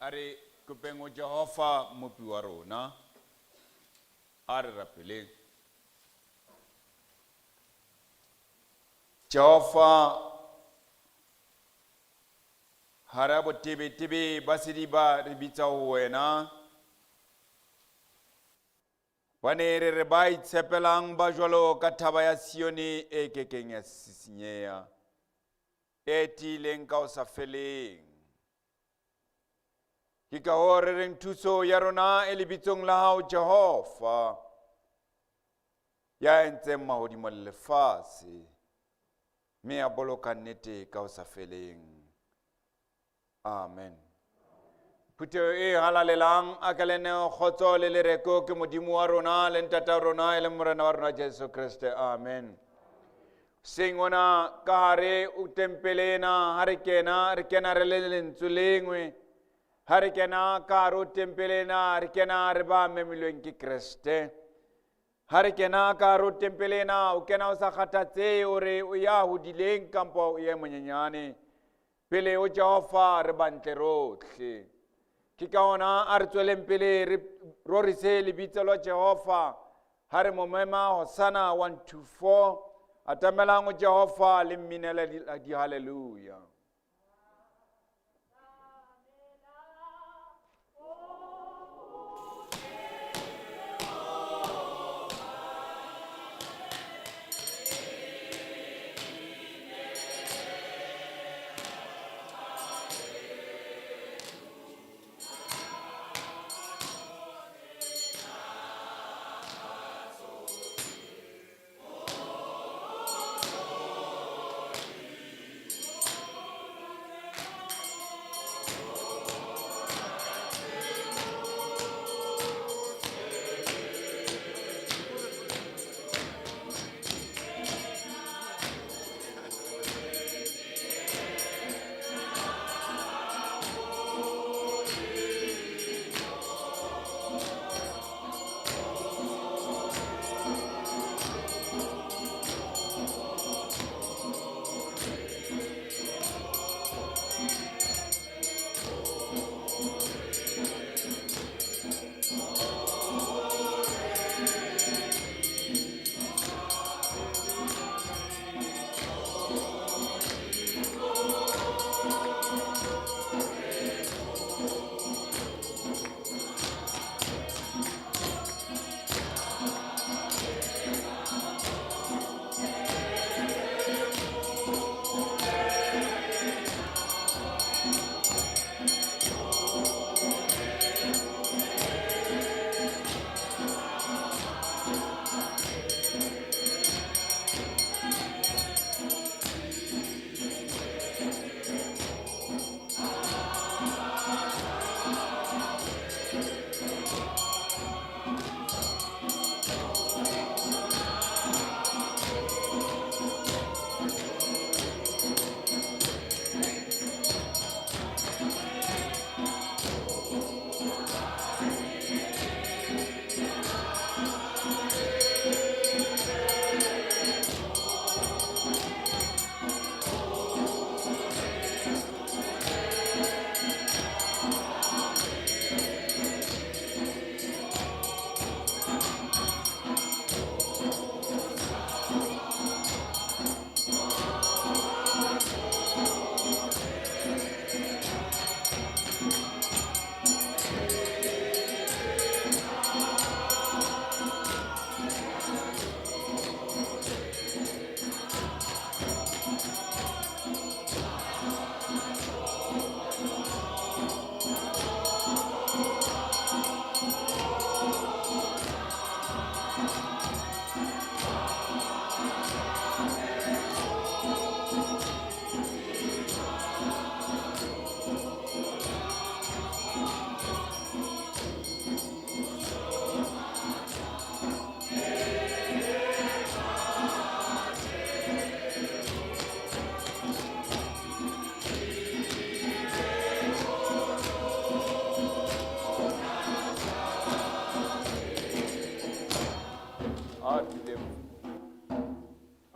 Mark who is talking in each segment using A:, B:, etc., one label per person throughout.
A: A re kopeng ho Jehova Mmopi wa rona. A re rapeleng. Jehova, hara botebetebe ba sediba re bitsa ho wena. Bane re re ba itshepelang ba jwalo ka thaba ya Sione e kekeng ya sisinyeha, e tiileng ka ho sa feleng. Ke ka hoo re reng thuso ya rona e lebitsong la hao Jehova, ya entseng mahodimo le lefatshe, mme a boloka nnete ka ho sa feleng. Amen. Phutheho e halalelang, a ke le neo kgotso le lereko ke Modimo wa rona le Ntata rona e leng Morena wa rona Jesu Kreste. Amen. Seng ona ka hare o tempele ena, ha re kena, re kena re le lentswe lengwe. Ha re kena ka hare o tempele ena, re kena re ba memilweng ke Kreste. Ha re kena ka hare o tempele ena, o kena o sa kgathatsehe hore o ya hodileng kampo o ye monyenyane. Pele o Jehova re bantle rotlhe. Ke ka hona a re tsweleng pele re rorise lebitso la Jehova. Ha re mo mema Hosanna 1 2 4, atamelang ho Jehova le mminele di hallelujah.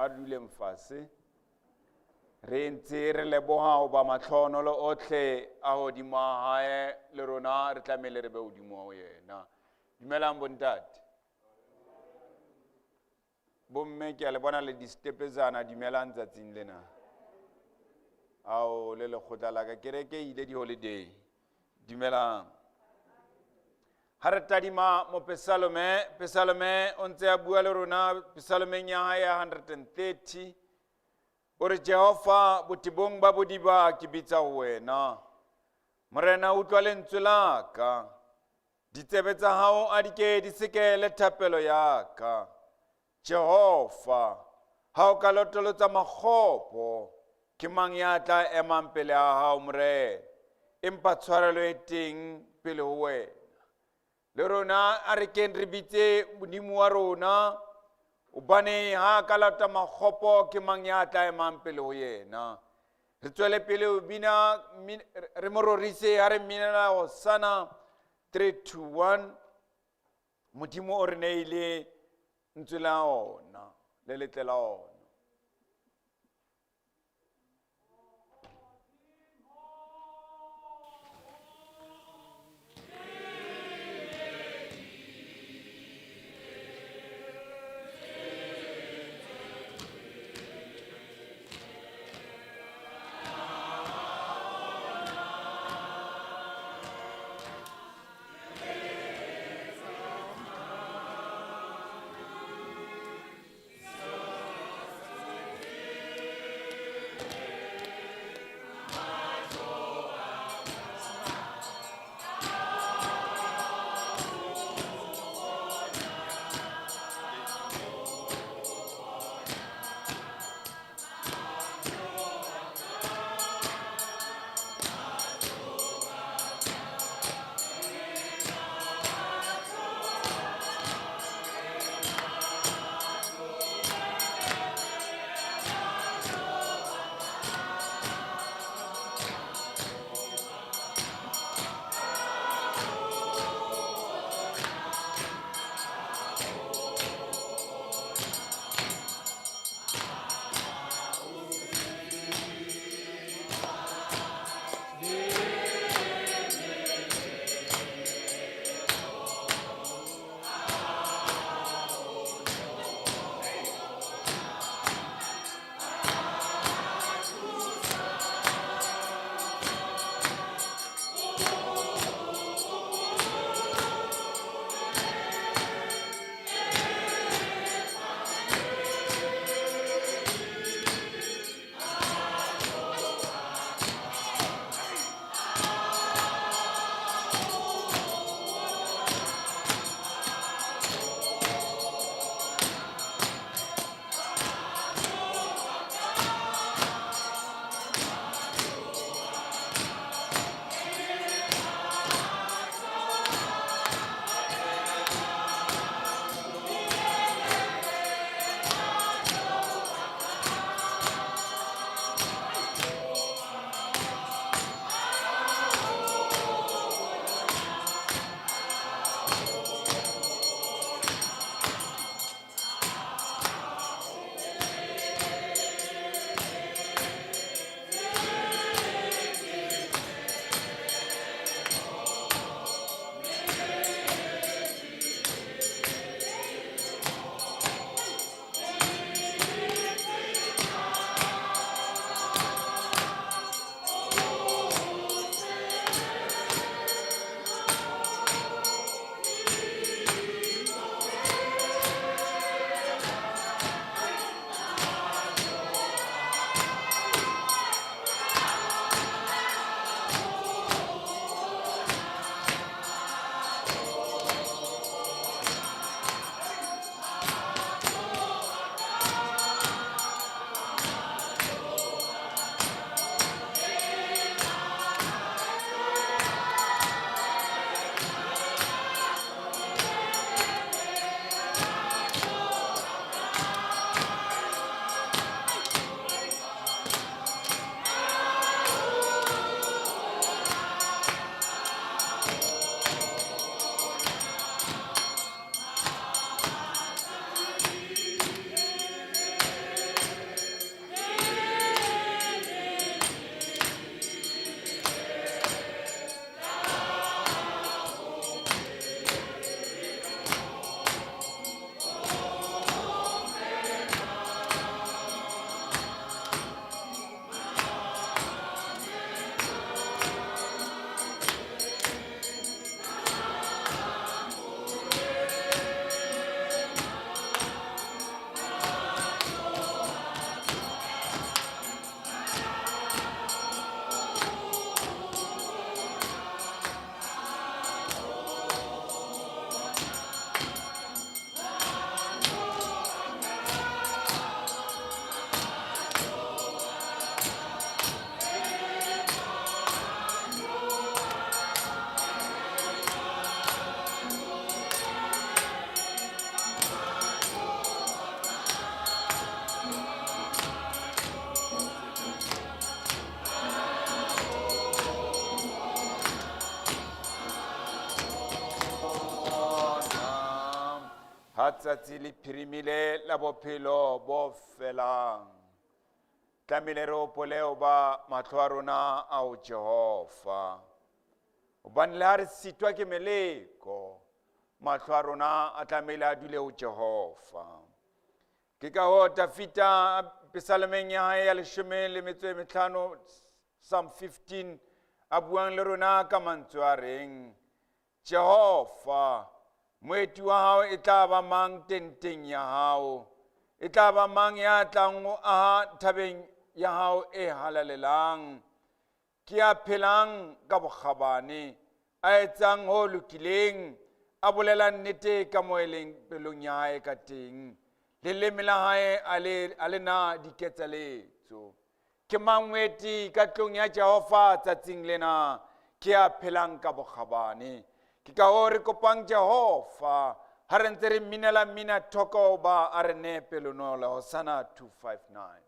A: A duleng fatshe. Re ntse re leboha hoba matlhonolo otlhe a hodimo a hae le rona re tlamehile re be hodimo ho yena. Dumelang bontate. Bomme ke a le bona le distepetsana, dumelang tsatsing lena. Ao le lekgotla la ka kereke e ile di-holiday. Dumelang. Ha re tadima mopesalome, pesalome o ntse a bua le rona pesalomeng ya hae ya 130. O re Jehova botebong ba bodiba ke bitsa ho wena. Morena utlwa lentswe la ka. Ditsebe tsa hao a di ke di sekele thapelo ya ka. Jehova, ha o ka lotolotsa makgopo, ke mang ya tla emang pele a hao Morena? Empa tshwarelo e teng pele ho wena. Le rona a re keng re bitse Modimo wa rona, hobane ha a ka lata makgopo ke mang ya tla emang pele ho yena. Re tswele pele ho bina, re mo rorise ha re mminela Hosana 3 2 1. Modimo o re neile ntswe la ona le letle la ona. Ha tsatsi le phirimile la bophelo bo felang, tlamehile re hopole hoba mahlo a rona a ho Jehova. Hobane le ha re sitwa ke meleko, mahlo a rona a tlamehile a dule ho Jehova. Ke ka hoo Dafita pesalemeng ya hae ya 15, Psalm 15, a buang le rona ka mantswe a reng, Jehova, moeti wa hao e tla ba mang tenteng ya hao? E tla ba mang ya tlang ho aha thabeng ya hao e halalelang? Ke ya phelang ka bokgabane, a etsang ho lokileng, a bolelang nnete ka moo e leng pelong ya hae ka teng. Leleme la hae a le na diketsaletso. Ke mang moeti ka tlung ya Jehova tsatsing lena? Ke ya phelang ka bokgabane. Ke ka hoo re kopang Jehova ha re ntse re mminela mmina thoko ba a re nee pelonolo. Hosanna 259.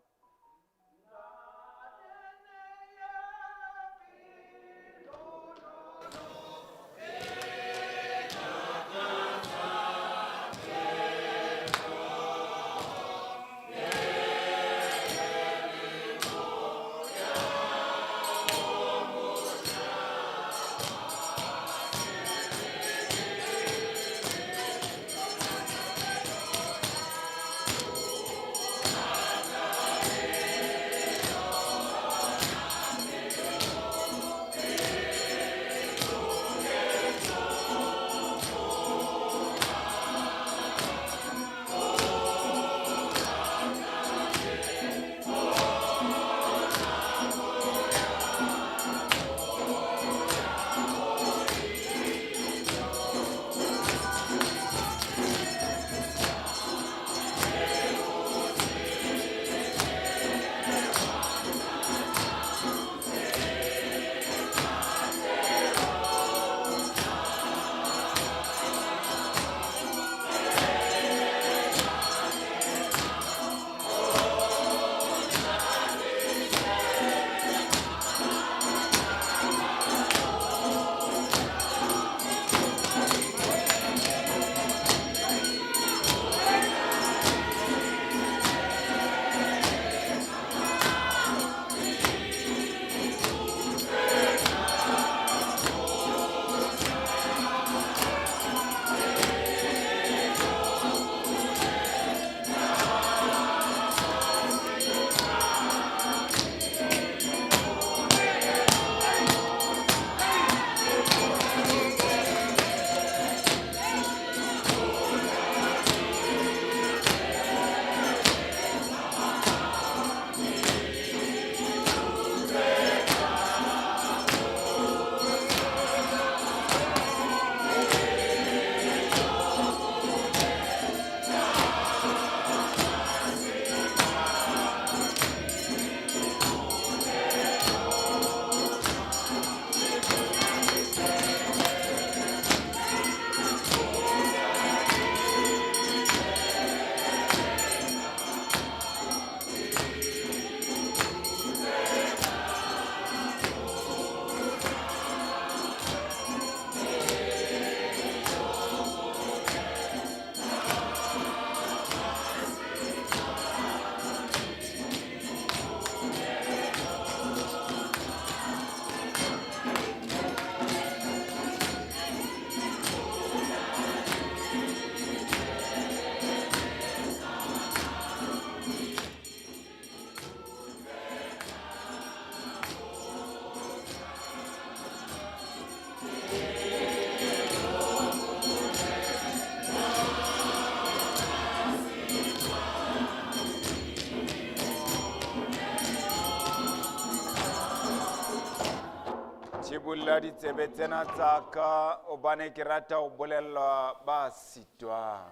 A: Thibolla ditsebe tsena tsa ka hobane ke rata ho bolellwa ba sitwang.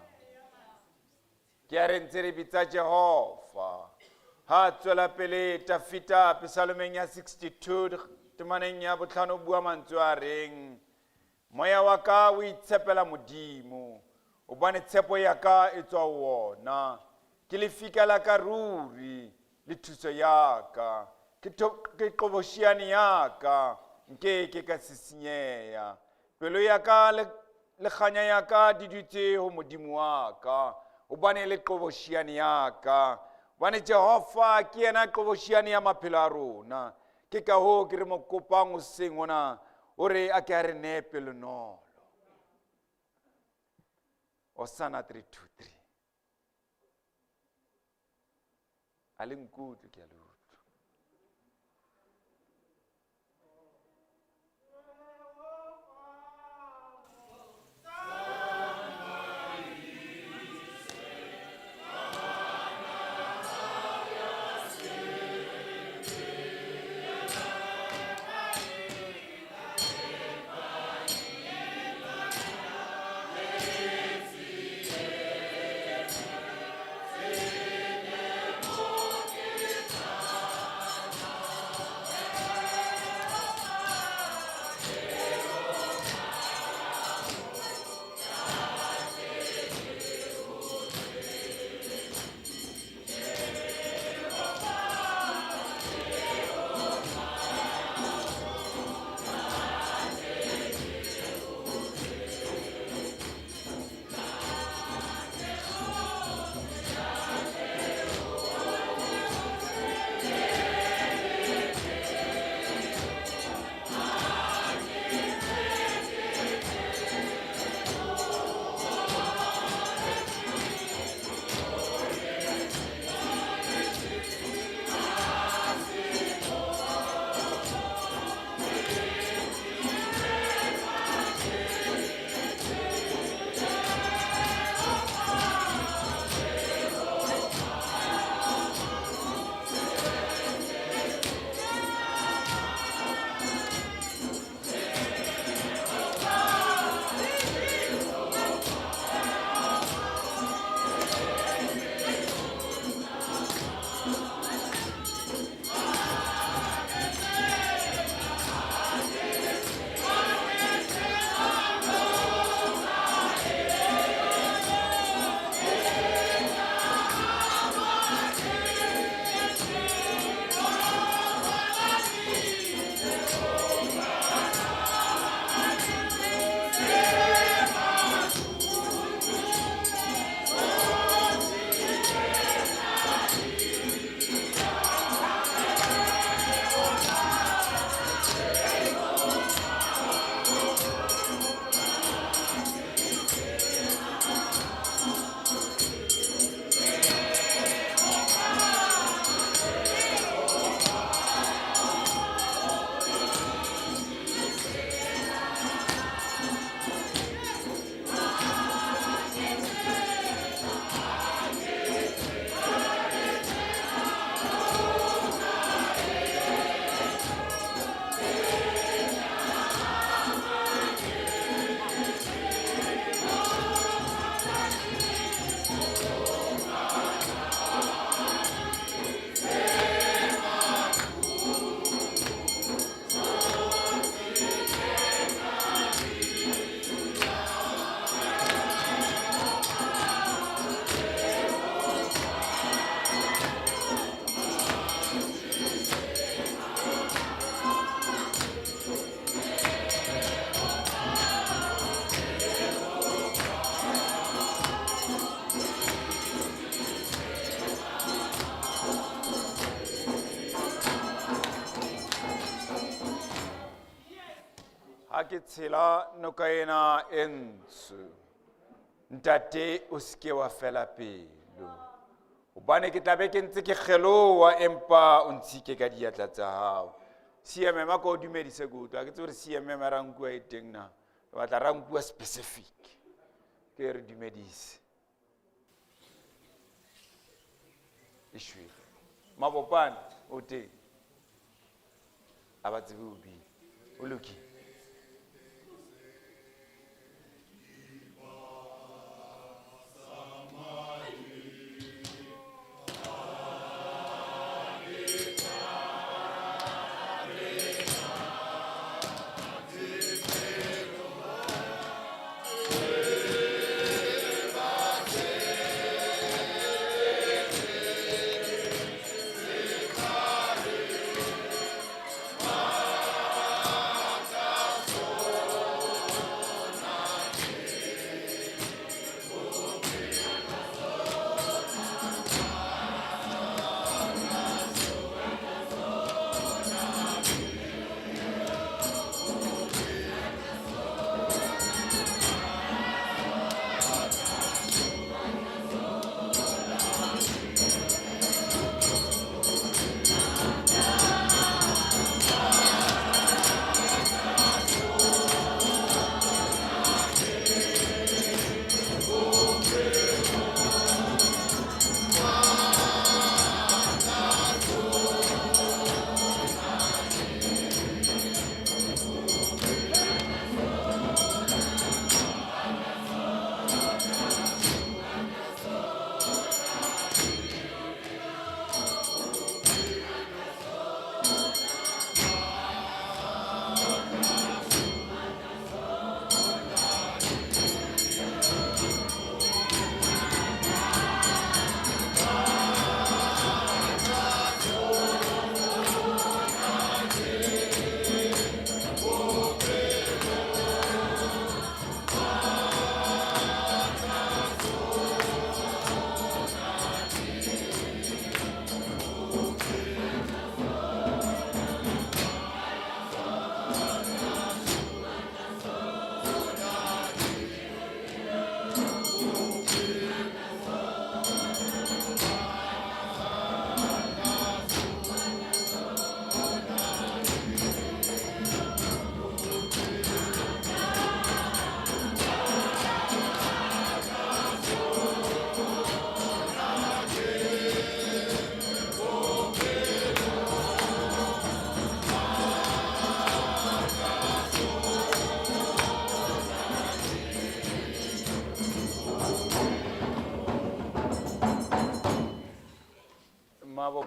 A: Ke a re ntse re bitsa Jehova. Ha tswela pele Tafita Pesalomeng ya 62 temaneng ya botlhano bua mantswe a reng, Moya wa ka o itshepela Modimo, hobane tshepo ya ka e tswa ho wona. Ke lefika la ka ruri le thuso ya ka, ke qoboshiane ya ka, nke ke ka sisinyeha. Pelo ya ka le le kganya ya ka di dutse ho Modimo wa ka, hobane le qoboshiane ya ka. Hobane Jehova ke yena qoboshiane ya maphelo a rona. Ke ka hoo ke re mo kopang hoseng hona hore a ke a re nee pelonolo. Hosanna 323. A le nkutlwe, ke a le utlwa. Ke tshela noka ena e ntsho. Ntate o seke wa fela pelo. Hobane ke tla be ke ntse ke kgeloha empa o ntshike ka diatla tsa hao. CMM a ko o dumedise ke utlwa. Ha ke tsebe hore CMM ya Rankuwa e teng na. Ke batla Rankuwa specific. Ke re dumedise. E shwele. Mabopane o teng. Ha ba tsebe ho bina. O lokile.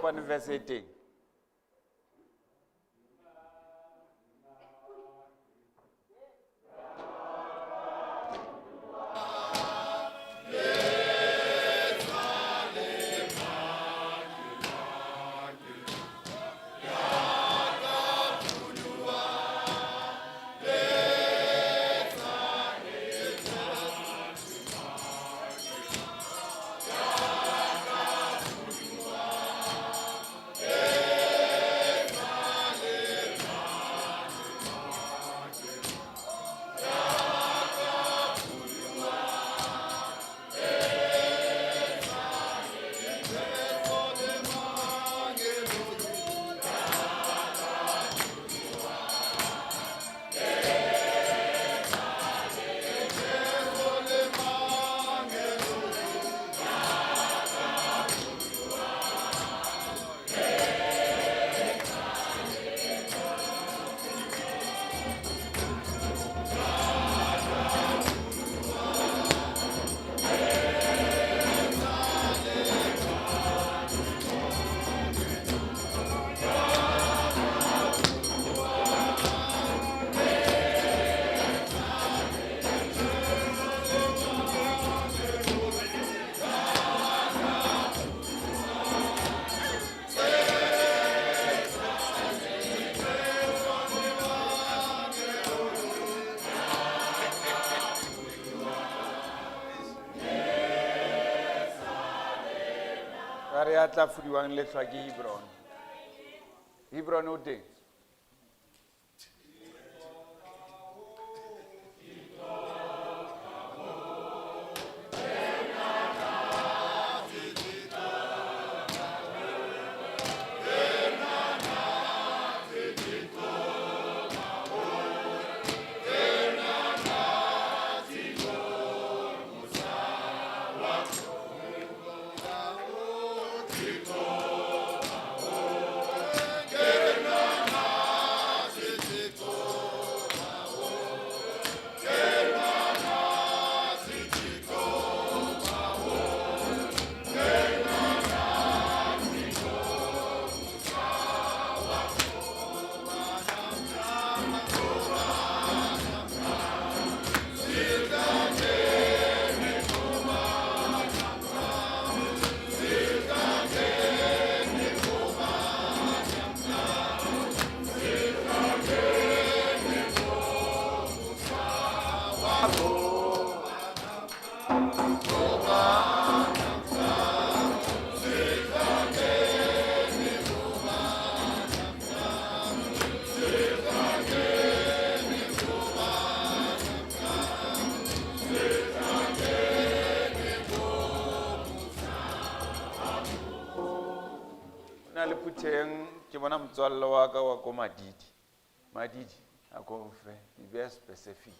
A: kopane verse e teng. Ka re ya tla fudiwang lehlwa ke Hebron. Hebron o teng. Na le phutheng ke bona motswalle wa ka wa ko Madidi. Madidi a ko fe, be specific.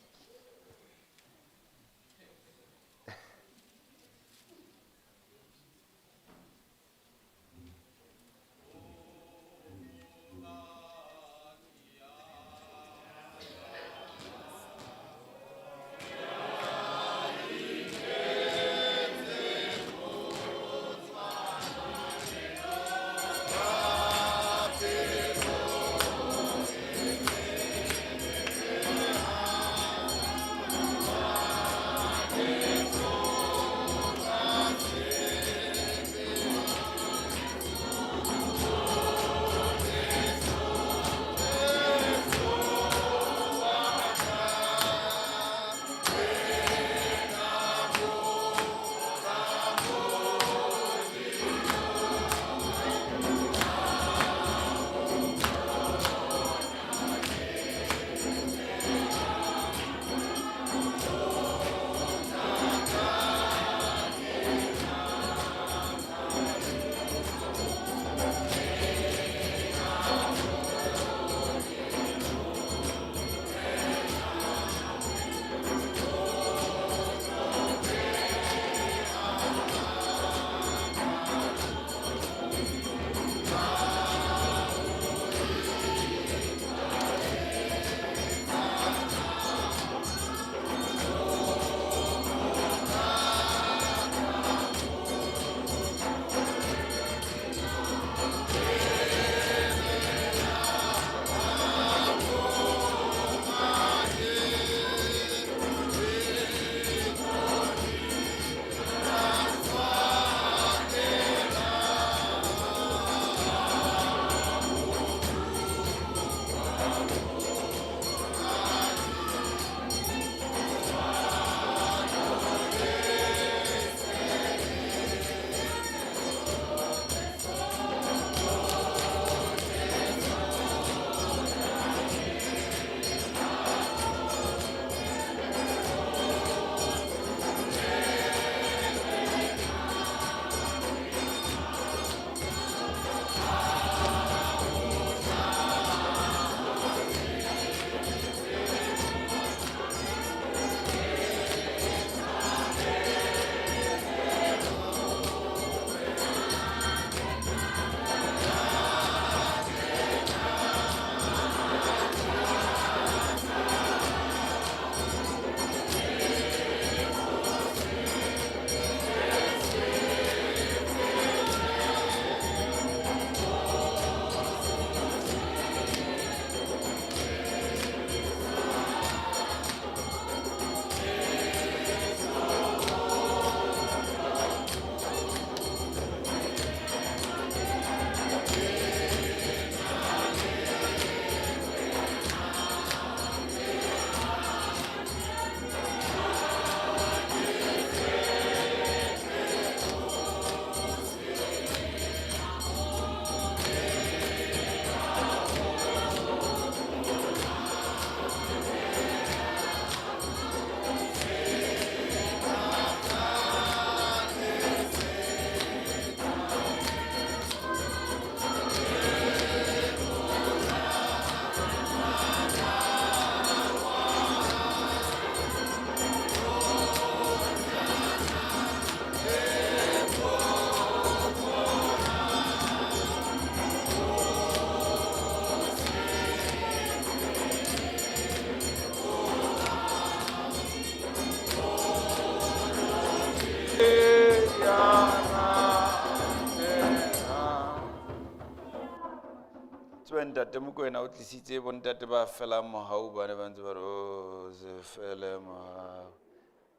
A: Ntate Mokoena o tlisitse bontate ba felang mohau ba ne ba ntse ba re, "Oh, se fele mohau."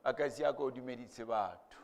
A: A ka se a ko dumedise batho.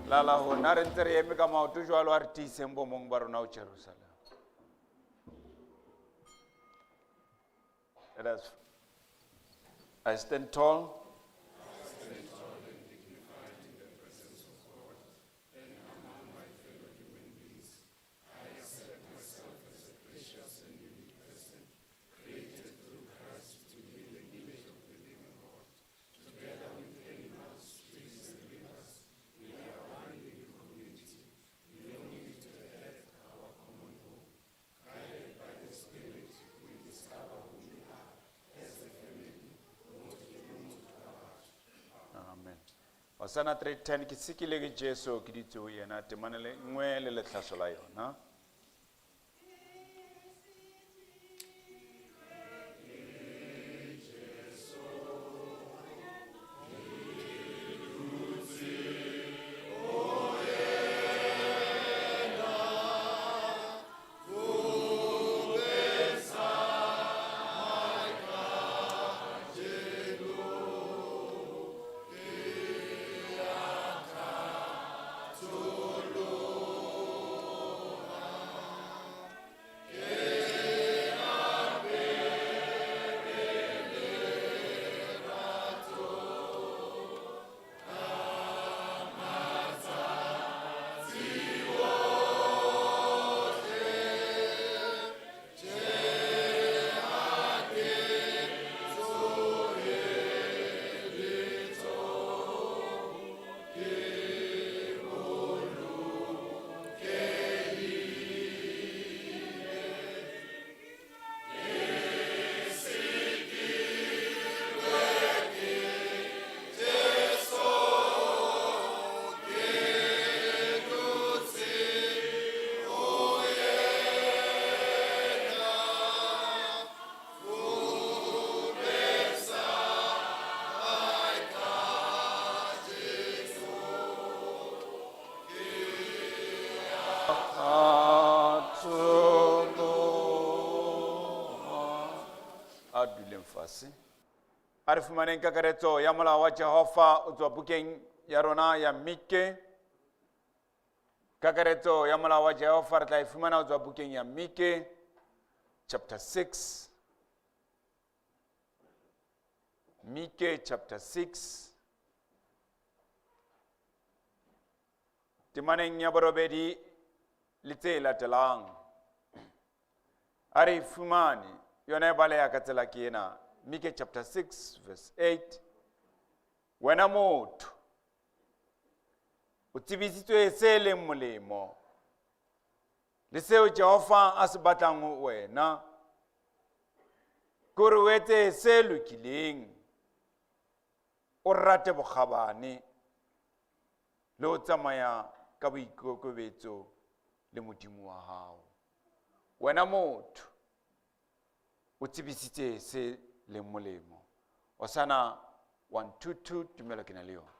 A: Lala hona re ntse re eme ka maoto jwalo a re tiiseng bo mong ba rona ho Jerusalem. Let us. I stand tall.
B: I stand tall and dignified in the presence of God and among my fellow human beings. I accept myself as a precious and unique person, created through Christ to be in the image of the living God. Together with animals, trees, and rivers, we are one living community, belonging to the earth, our common home. Guided by the Spirit, we discover who we are as a family, not belonging to our.
A: Amen. Hosana 3:10 ke sikile ke Jesu ke ditse ho yena temana le nngwe le lehlaso la yona. A duleng fase. A re fumaneng kakaretso ya molao wa Jehova o tswa bukeng ya rona ya Mike. Kakaretso ya molao wa Jehova re tla e fumana o tswa bukeng ya Mike chapter 6. Mike chapter 6. Temaneng ya borobedi le tse latelang. A re e fumane yona e baleha ka tsela ke ena. Mike chapter 6 verse 8. Wena motho, o tsebisitswe se leng molemo le seo Jehova a se batlang ho wena, ke hore o etse se lokileng, o rate bokgabane le ho tsamaya ka boikokobetso le Modimo wa hao. Wena motho, o tsebisitse se leng molemo. Osana 122, tumelo ke na le yona.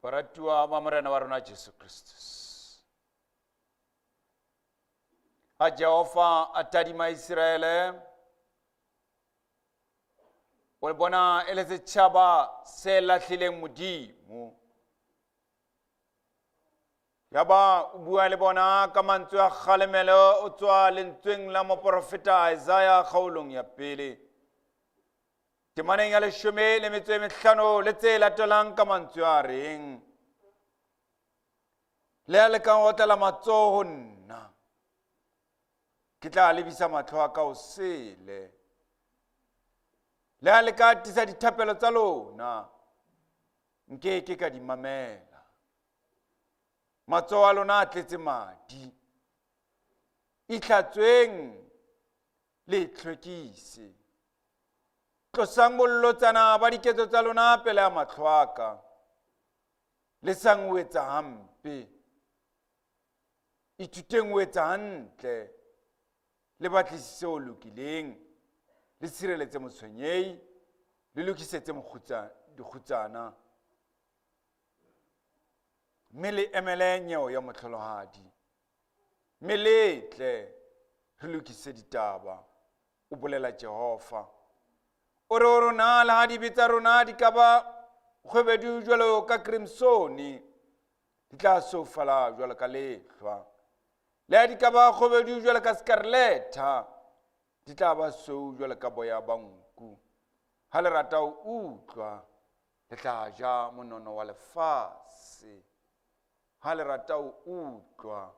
A: Baratuwa ba Morena wa rona Jesu Kristus. Ha Jehova a tadima Iseraele, o bona e le setjhaba se lahlileng Modimo. Yaba o bua le bona ka mantswe a kgalemelo o tswa lentsweng la moporofeta Isaiah kgaolong ya pele. Temaneng ya leshome le metso e mehlano le tse latelang ka mantswe a reng, le a lekang ho otlela matsoho ho nna, ke tla lebisa mahlo a ka o sele. Le a leka atisa dithapelo tsa lona, nke ke ka di mamela. Matsoho a lona a tletse madi, itlhatsweng le itlhwekise. Tlosang bollotsana ba diketso tsa lona pele a mahlo a ka, le sang ho etsa hampe. Ithuteng ho etsa hantle, le batlisise ho lokileng, le tshireletse motshwenyehi, le lokisetse dikgutsana, mme le emele nyeo ya mohlolohadi. Mme le tle re lokise ditaba, o bolela Jehova. O re ho rona, le ha dibe tsa rona di ka ba kgwebedu jwalo ka crimsone, di tla soufala jwalo ka lehlwa. Le ha di ka ba kgwebedu jwalo ka scarletta, di tla ba sou jwalo ka boya ba nku. Ha le rata ho utlwa, le tla ja monono wa lefatshe. Ha le rata ho utlwa,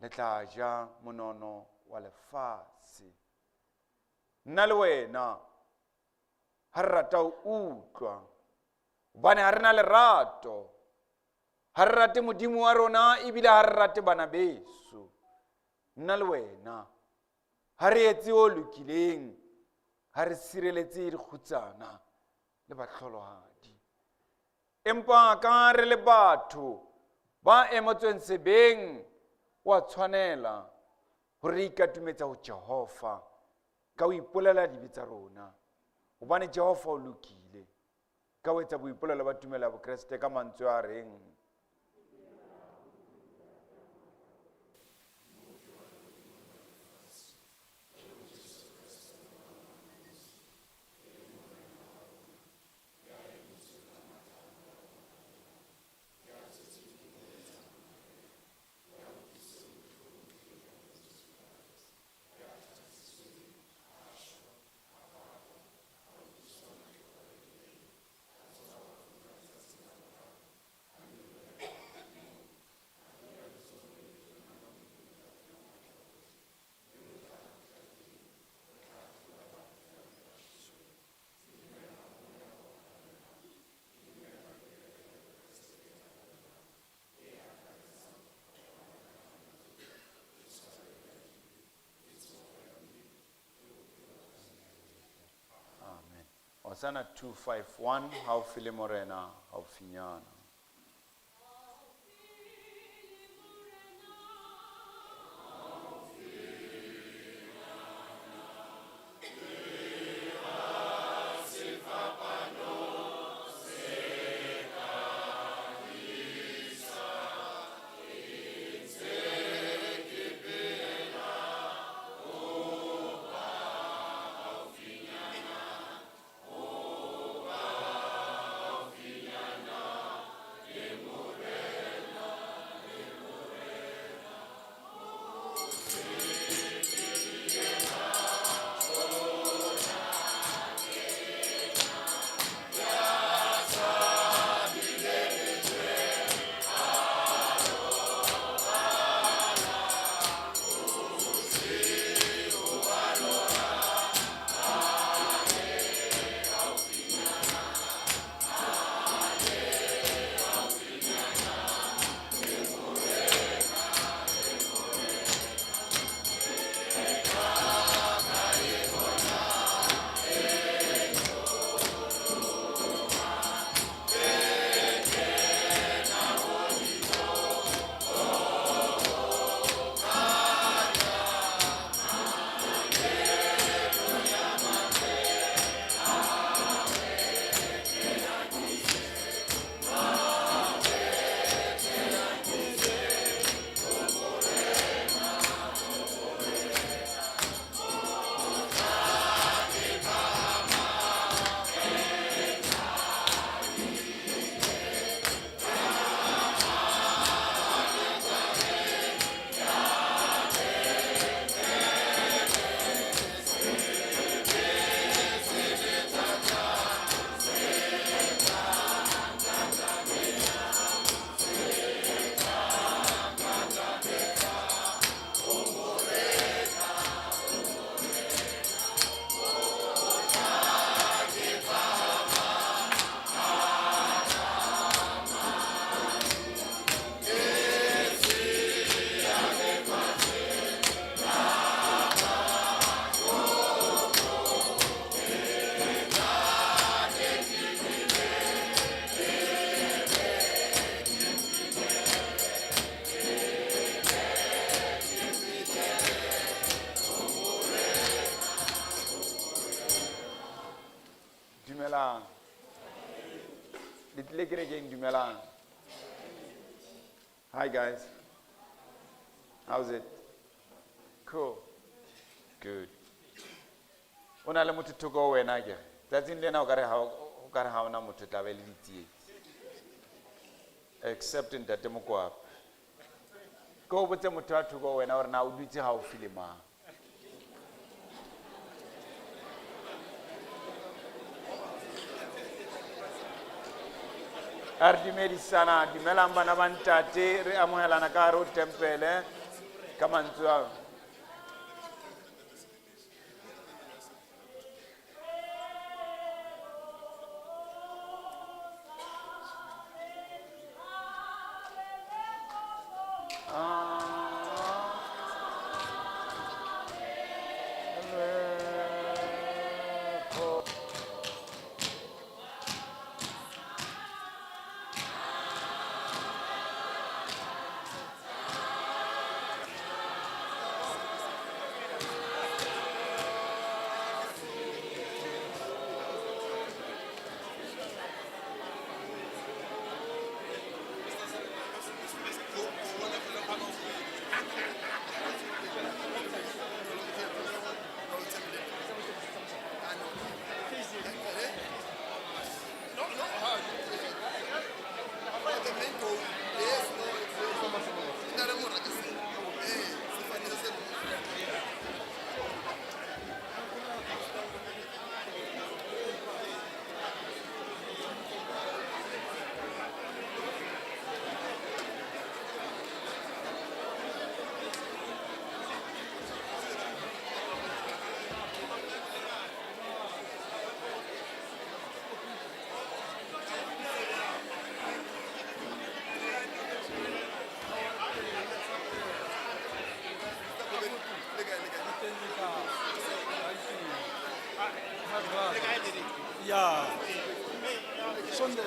A: le tla ja monono wa lefatshe. Nna le wena ha re rata ho utlwa, hobane ha re na lerato, ha re rate Modimo wa rona ebile ha re rate bana beso. Nna le wena ha re etse o lokileng, ha re sireletse dikgutsana le bahlolohadi. Empa ka re le batho ba emotsweng sebeng, wa tshwanela hore re ikatumetsa ho Jehova ka ho ipolela dibe tsa rona, hobane Jehova o lokile. Ka ho etsa boipolelo ba tumelo ya Bokreste ka mantswe a reng, Amen. Hosanna 251, haufi le Morena, haufinyana. Dumelang. Le tlile kerekeng, dumelang. Hi guys. How's it? Cool. Good. O na le motho thoko ho wena akere? Tsatsing lena o kare ha o kare ha ona motho tla be le ditsietsi. Except ntate Mokoape. Ke o botse motho a thoko ho wena hore na o dutse haufi le mang. Ha re dumedisana, dumelang bana ba ntate, re amohelana ka hare ho tempele ka mantswe ao.
B: Yeah. Sunday.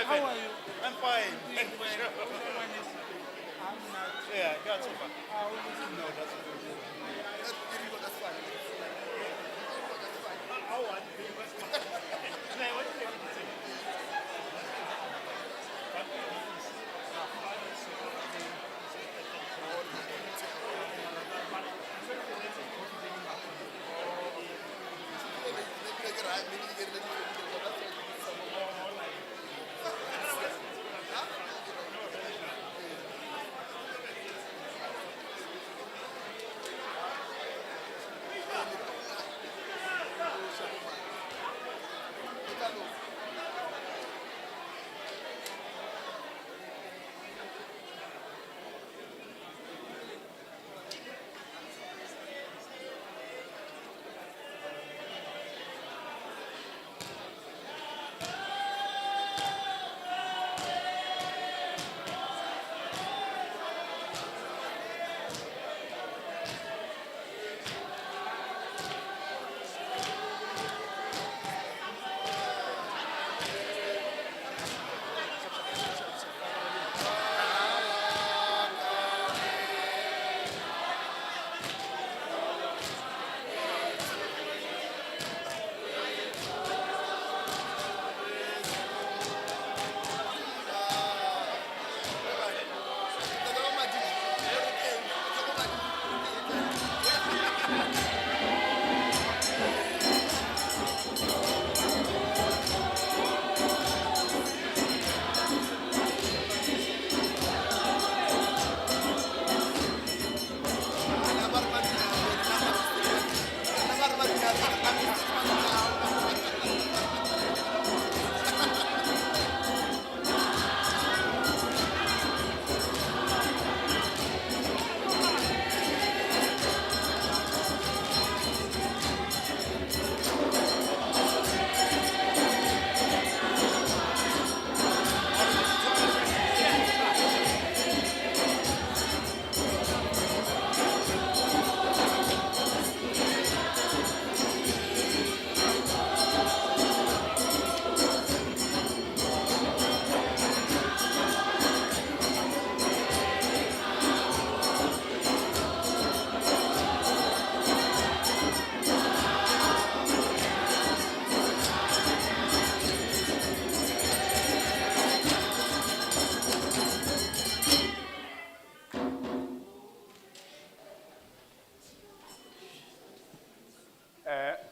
C: How are you? I'm fine. Yeah, that's fine. No, that's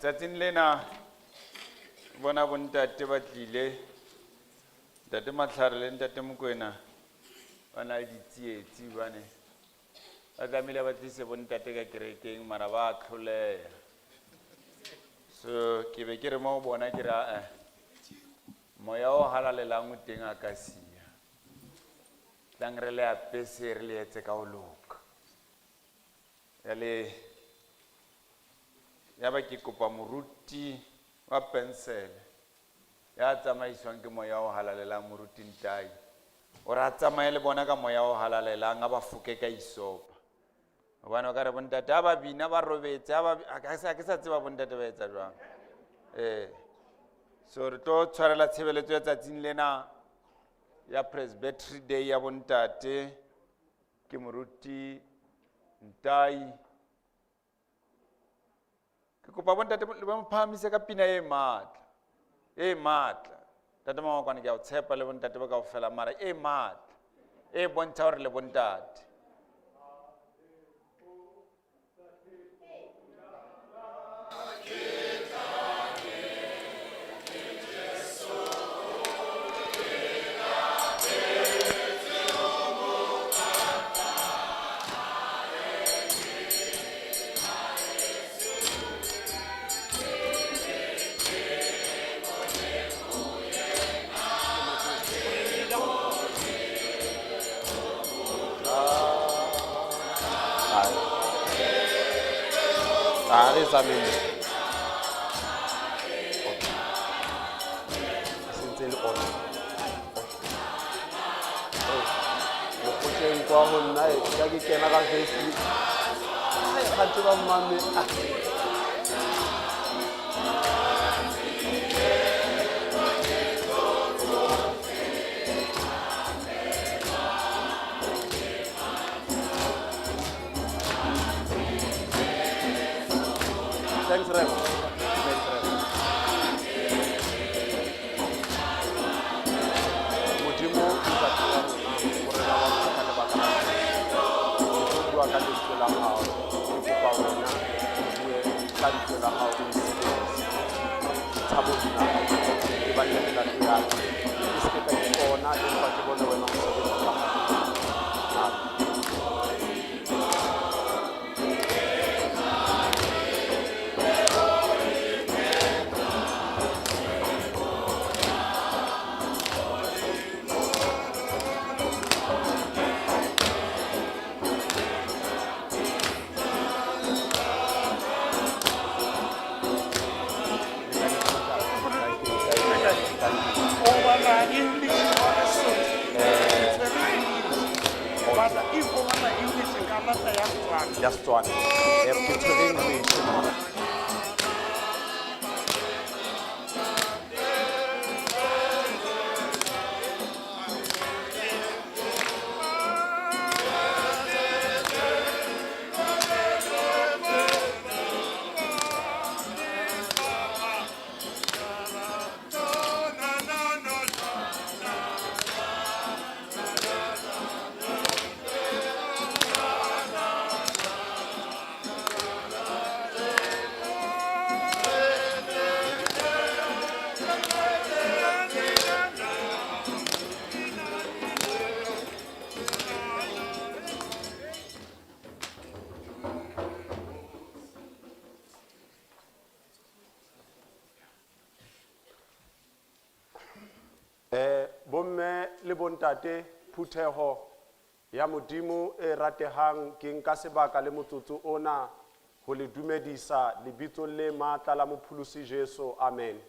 C: Tsatsing lena bona bontate ba tlile, ntate Matlhare le ntate Mokoena ba na le ditsietsi bane
A: Ba tlamehile ba tlise bontate ka kerekeng mara ba tlholeha. So ke be ke re mo ho bona ke re ae moya o halalelang o teng a ka siya. Tlang re le apese re le etse ka ho loka. Jwale ya ba ke kopa moruti wa pensele ya tsamaiswang ke moya o halalelang moruti Ntai. O re a tsamaye le bona ka moya o halalelang a ba foke ka isopa. Hobane o ka re bontate ha ba bina ba robetse ha ba a ke sa tseba bontate ba etsa jwang. So re tlo tshwarela tshebeletso ya tsatsing lena ya Presbytery Day ya bontate ke moruti Ntai. Ke kopa bontate ba mo phahamise ka pina e matla. E matla. Ntate Mangwakwane ke a o tshepa le bontate ba kaofela mara e matla. E bontsha hore le bontate.
D: A re tsamayeng. E sentse e le on. Mokgotleng kwa ho nna e, ka ke kena ka Facebook. Ai, kganthe ba mmame. Ah. Thanks, Rev. Thanks, Rev. Modimo ntate wa rona, morena wa rona ka lebaka la hao. Ke tlo bua ka lentswe la hao. Ke kopa wena o bue ka lentswe la hao o nsebedise. Ke tshabo nna, ke balle melato ya ka. Ke se ke ka ipona, empa ke bone wena o sebetsa ka hare. Amen.
B: O bala English or Sesotho? Ke tshwere English. O batla if o batla English ka rata ya Setswana.
D: Ya Setswana. Ke tshwere English. Bomme le bontate, phutheho ya Modimo e ratehang, ke nka sebaka le motsotso ona ho le dumedisa lebitsong le matla la Mopholosi Jesu. Amen.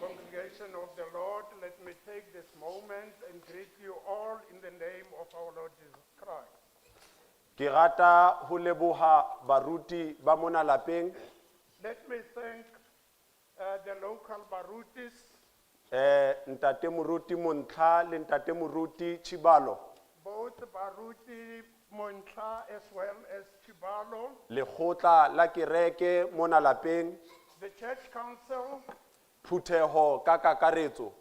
B: Congregation of the Lord, let me take this moment and greet you all in the name of our Lord Jesus Christ.
D: Ke rata ho leboha baruti ba mona lapeng.
B: Let me thank the local barutis.
D: Ntate Moruti Montlha le Ntate Moruti Chibalo.
B: Both Baruti Montlha as well as Chibalo.
D: Lekgotla la kereke mona lapeng.
B: The church council.
D: Phutheho ka kakaretso.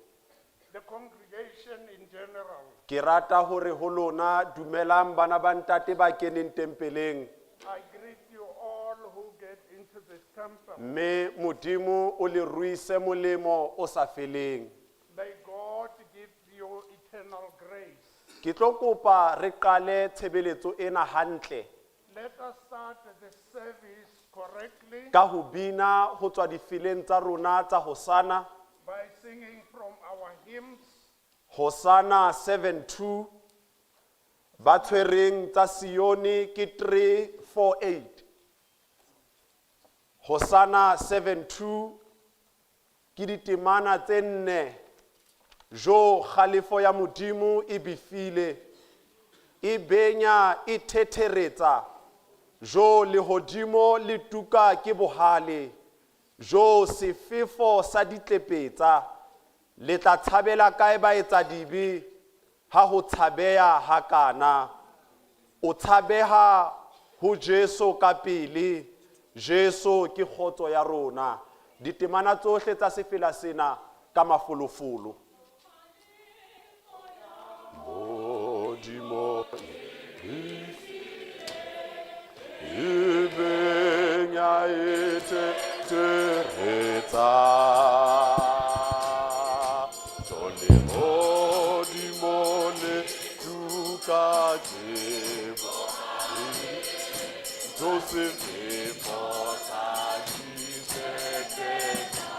B: The congregation in general.
D: Ke rata hore ho lona dumelang bana ba ntate ba keneng tempeleng.
B: I greet you all who get into this temple.
D: Mme Modimo o le ruise molemo o sa feleng.
B: May God give you eternal grace.
D: Ke tlo kopa re qale tshebeletso ena hantle.
B: Let us start the service correctly
D: Ka ho bina ho tswa difeleng tsa rona tsa Hosana,
B: by singing from our hymns.
D: Hosana 72 ba tshwereng tsa Sione ke 348. Hosana 72 ke ditemana tse nne. Jo kgalefo ya Modimo e befile, e benya e thetheretsa. Jo lehodimo le tuka ke bohale. Jo sefefo sa ditlepetsa. Le tla tshabela kae baetsadibe ha ho tshabeha hakana? O tshabeha ho Jesu ka pele. Jesu ke kgotso ya rona. Ditemana tsohle tsa sefela sena ka mafolofolo. Modimo e benya e thetheretsa. Lehodimo le tuka ke Josefo sa ditlepetsa.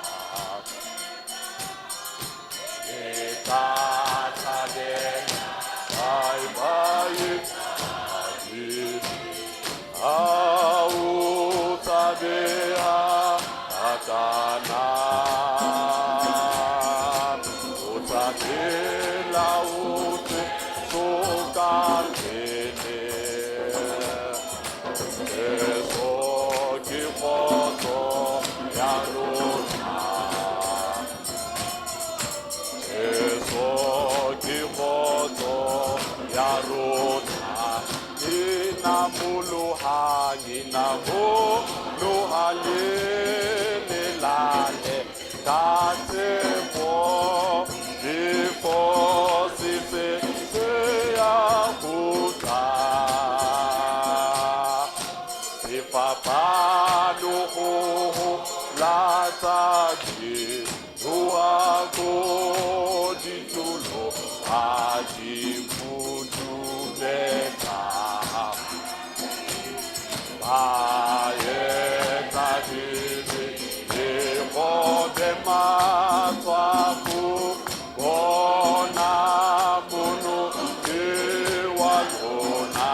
D: Le tla tshabela kae baetsadibe? Ha ho tshabeha hakana. O tshabela ho Jesu ka pele. Jesu ke kgotso ya rona. Jesu ke kgotso ya rona. E namolohang, e namoloha le lelale. Ka tshepo, before se se se ya kgutla. Sefapano ho latsa di joa ko ditulo ha di fudumetsa. Ba etsa dibe le kgobe matshwafo, bona mono ke wa lona.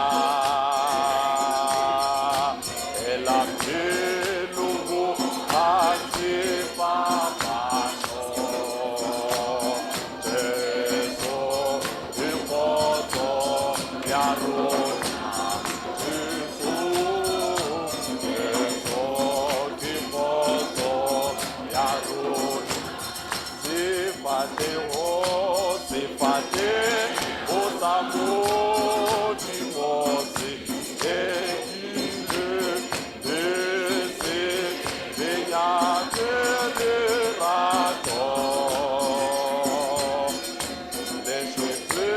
D: Ela pelo ho hantle fapano. Jesu ke kgotso ya rona. Jesu, Jesu ke kgotso ya rona. Sefahleho, sefahleho sa Modimo se hlwekile, le se benya ke lerato. Le shwetswe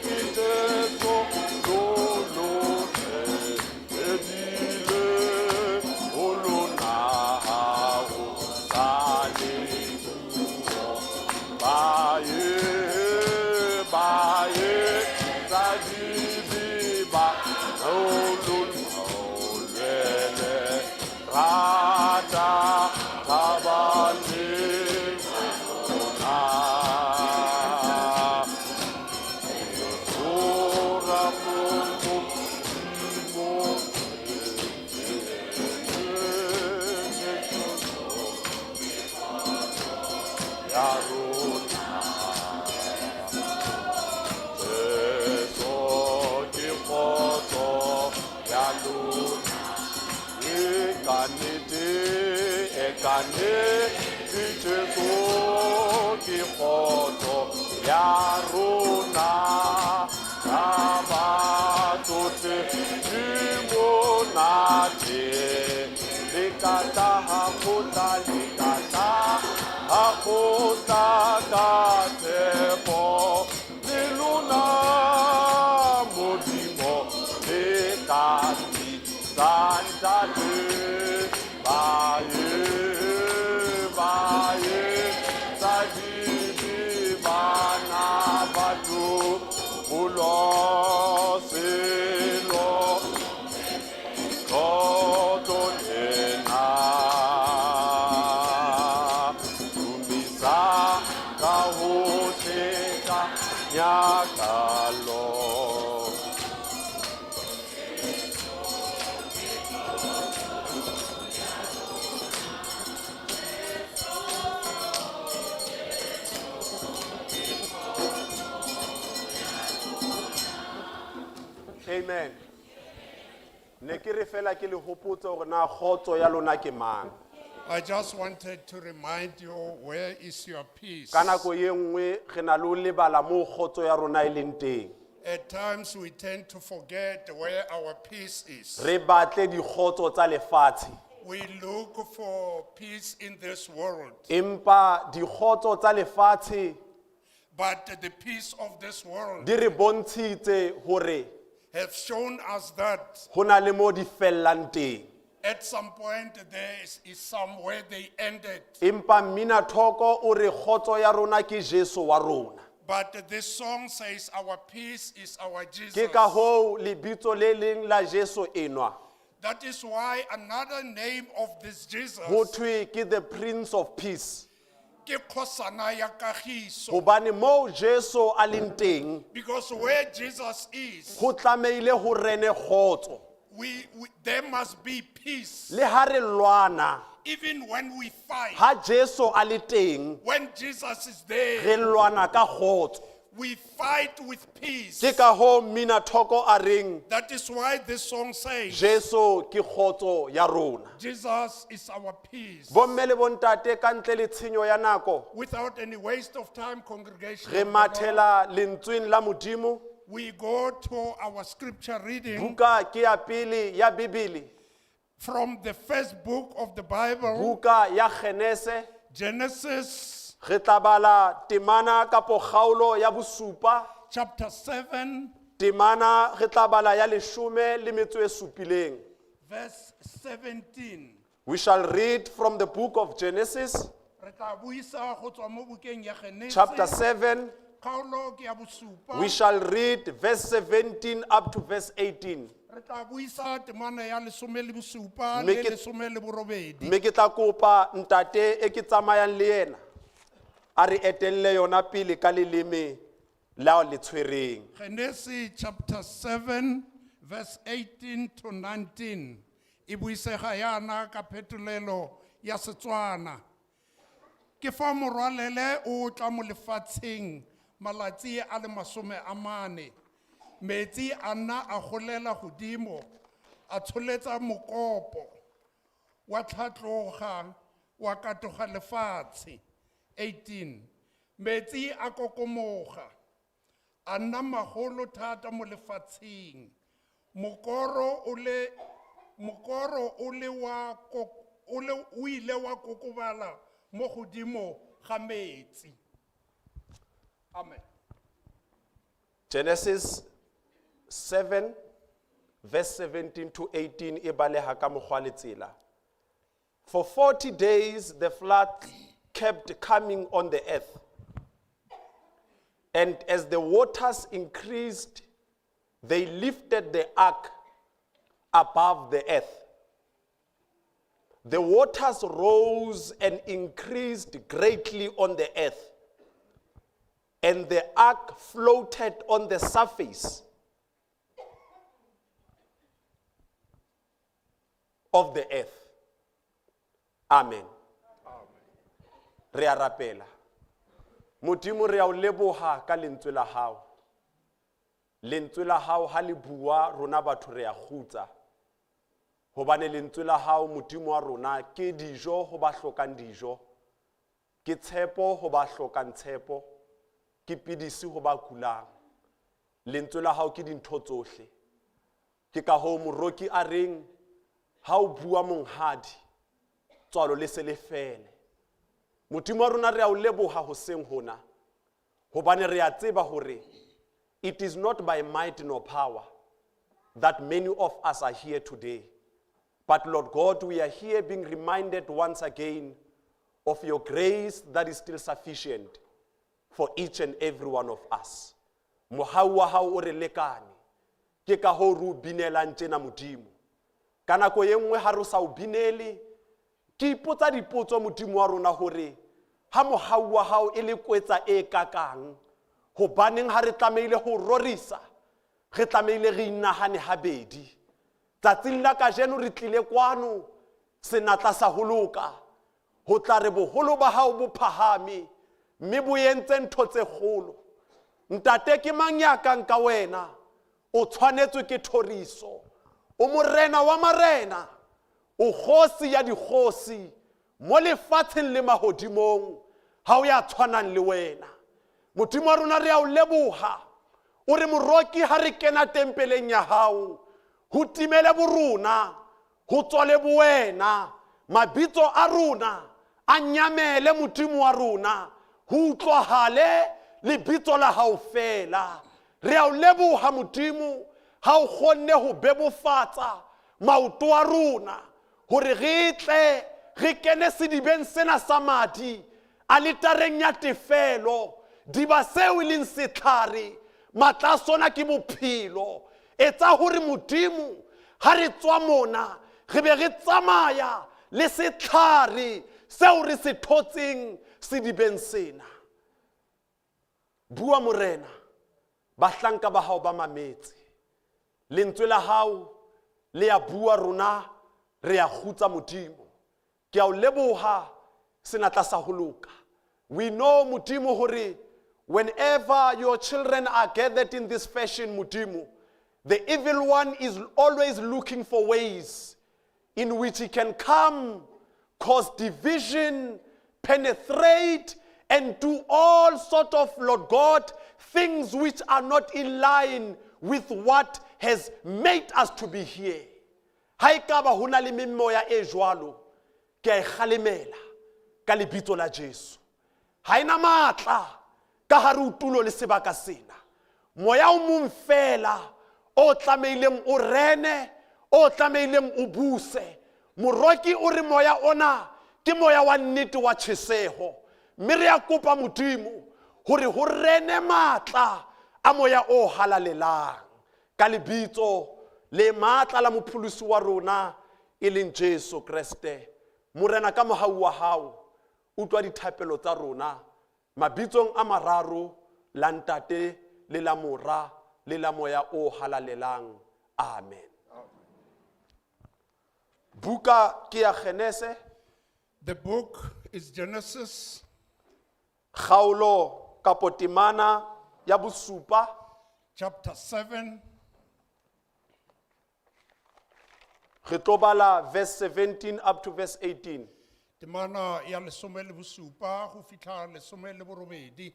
D: ke Jesu lolohle, ebile ho lona ha ho sa le puo. Baye, baye, tsa dibe ba lololele, rata thaba le rona. Ora Modimo, ya rona. Jesu ke kgotso ya lona. E ka nnete, e ka nnete, Jesu ke kgotso ya rona. Taba tsohle di monate. Le ka tla ha kgotla, le ka tla ha kgotla ka tshepo. Le lona Modimo le ka bitsa Ntate. Baye, baye, tsa dibe bana batho, boloselo. Ne ke re fela ke le hopotse hore na kgotso ya lona ke mang.
B: I just wanted to remind you where is your peace.
D: Ka nako ye nngwe re na le ho lebala moo kgotso ya rona e leng teng.
B: At times we tend to forget where our peace is.
D: Re batle dikgotso tsa lefatshe.
B: We look for peace in this world,
D: Empa dikgotso tsa lefatshe
B: but the peace of this world
D: di re bontshitse hore
B: have shown us that
D: ho na le mo di fellang teng.
B: at some point there is somewhere they ended.
D: Empa mmina thoko o re kgotso ya rona ke Jesu wa rona.
B: But this song says our peace is our Jesus.
D: Ke ka hoo lebitso le leng la Jesu enwa
B: That is why another name of this Jesus
D: ho thwe ke the Prince of Peace.
B: ke kgosana ya kagiso.
D: Hobane moo Jesu a leng teng
B: Because where Jesus is,
D: ho tlamehile ho rene kgotso.
B: there must be peace.
D: Le ha re lwana,
B: Even when we fight,
D: ha Jesu a le teng,
B: when Jesus is there,
D: re lwana ka kgotso.
B: we fight with peace.
D: Ke ka hoo mmina thoko a reng
B: That is why this song says,
D: Jesu ke kgotso ya rona.
B: Jesus is our peace.
D: Bomme le bontate ka ntle le tshenyo ya nako,
B: Without any waste of time, congregation,
D: re
B: of the Lord,
D: mathela lentsweng la Modimo.
B: we go to our scripture reading
D: Buka ke ya pele ya Bibele,
B: from the first book of the Bible,
D: buka ya Genese.
B: Genesis
D: Re tla bala temana kapo kgaolo ya bosupa,
B: chapter 7,
D: temana re tla bala ya leshome le metso e supileng.
B: verse 17.
D: We shall read from the book of Genesis,
B: Re tla buisa go tswa mo bukeng ya Genesis,
D: chapter 7.
B: kgaolo ke ya bosupa.
D: We shall read verse 17 up to verse 18.
B: Re tla buisa temana ya lesome le bosupa
D: Mme
B: le
D: ke-
B: lesome le borobedi.
D: Mme ke tla kopa ntate e ke tsamayang le yena a re etelle yona pele ka leleme la le tshwereng.
B: Genesis chapter 7 verse 18 to 19. E buisega yana ka phetolelo ya Setswana. Ke fa morwalele o tla mo lefatsheng malatsi a le 40. Metsi a nna a golela godimo a tsholetsa mokopo wa tlhatloga wa katoga lefatshe. 18. Metsi a kokomoga a nna magolo thata mo lefatsheng. Mokoro o le, mokoro o le wa o le, o ile wa kokobala mo godimo ga metsi. Amen.
D: Genesis 7 verse 17 to 18 e baleha ka mokgwa le tsela. For 40 days the flood kept coming on the earth. And as the waters increased, they lifted the ark above the earth. The waters rose and increased greatly on the earth, and the ark floated on the surface of the earth. Amen. Re a rapela. Modimo re a o leboha ka lentswe la hao. Lentswe la hao ha le bua rona batho re a kgutsa. Hobane lentswe la hao Modimo wa rona ke dijo ho ba hlokang dijo. Ke tshepo ho ba hlokang tshepo. Ke pidisi ho ba kulang. Lentswe la hao ke dintho tsohle. Ke ka hoo moroki a reng ha o bua monghadi tswalo le se le fele. Modimo wa rona re a o leboha hoseng hona. Hobane re a tseba hore it is not by might nor power that many of us are here today. But Lord God, we are here being reminded once again of your grace that is still sufficient for each and every one of us. Mohau wa hao o re lekane. Ke ka hoo re o binelang tjena Modimo. Ka nako e nngwe ha re sa o binele, ke ipotsa dipotso Modimo wa rona hore ha mohau wa hao e le kwetsa e kakang, hobaneng ha re tlamehile ho rorisa, re tlamehile re inahane habedi. Tsatsing la kajeno re tlile kwano senatla sa ho loka, ho tla re boholo ba hao bo phahame, mme bo entse ntho tse kgolo. Ntate ke mang ya kang ka wena? O tshwanetswe ke thoriso. O morena wa marena, o kgosi ya dikgosi, mo lefatsheng le mahodimong, ha o ya tshwanang le wena. Modimo wa rona re a o leboha, o re moroki ha re kena tempeleng ya hao, ho timele borona, ho tswale bowena, mabitso a rona a nyamele Modimo wa rona, ho utlwahale lebitso la hao fela. Re a o leboha Modimo ha o kgonne ho bebofatsa maoto a rona hore re tle re kene sedibeng sena sa madi aletareng ya tefelo, diba seo e leng setlhare, matla a sona ke bophelo. Etsa hore Modimo ha re tswa mona re be re tsamaya le setlhare seo re se thotseng sedibeng sena. Bua Morena, bahlanka ba hao ba mametse. Lentswe la hao le ya bua rona re ya kgutsa Modimo. Ke a o leboha senatla sa ho loka. We know Modimo hore whenever your children are gathered in this fashion, Modimo, the evil one is always looking for ways in which he can come, cause division, penetrate, and do all sort of, Lord God, things which are not in line with what has made us to be here. Ha ekaba ho na le memoya e jwalo, ke a e kgalemela ka lebitso la Jesu. Ha ena matla ka hare ho tulo le sebaka sena. Moya o mong fela o tlamehileng o rene, o tlamehileng o buse. Moroki o re moya ona ke moya wa nnete wa tjheseho. Mme re a kopa Modimo hore ho rene matla a moya o halalelang. Ka lebitso le matla la mopholosi wa rona e leng Jesu Kreste. Morena ka mohau wa hao, utlwa dithapelo tsa rona mabitsong a mararo, la Ntate le la Mora le la Moya o halalelang. Amen. Buka ke ya Genese,
B: The book is Genesis,
D: kgaolo kapo temana ya bosupa,
B: chapter 7,
D: re tlo bala verse 17 up to verse 18.
B: Temana ya lesome le bosupa go fitlha lesome le borobedi.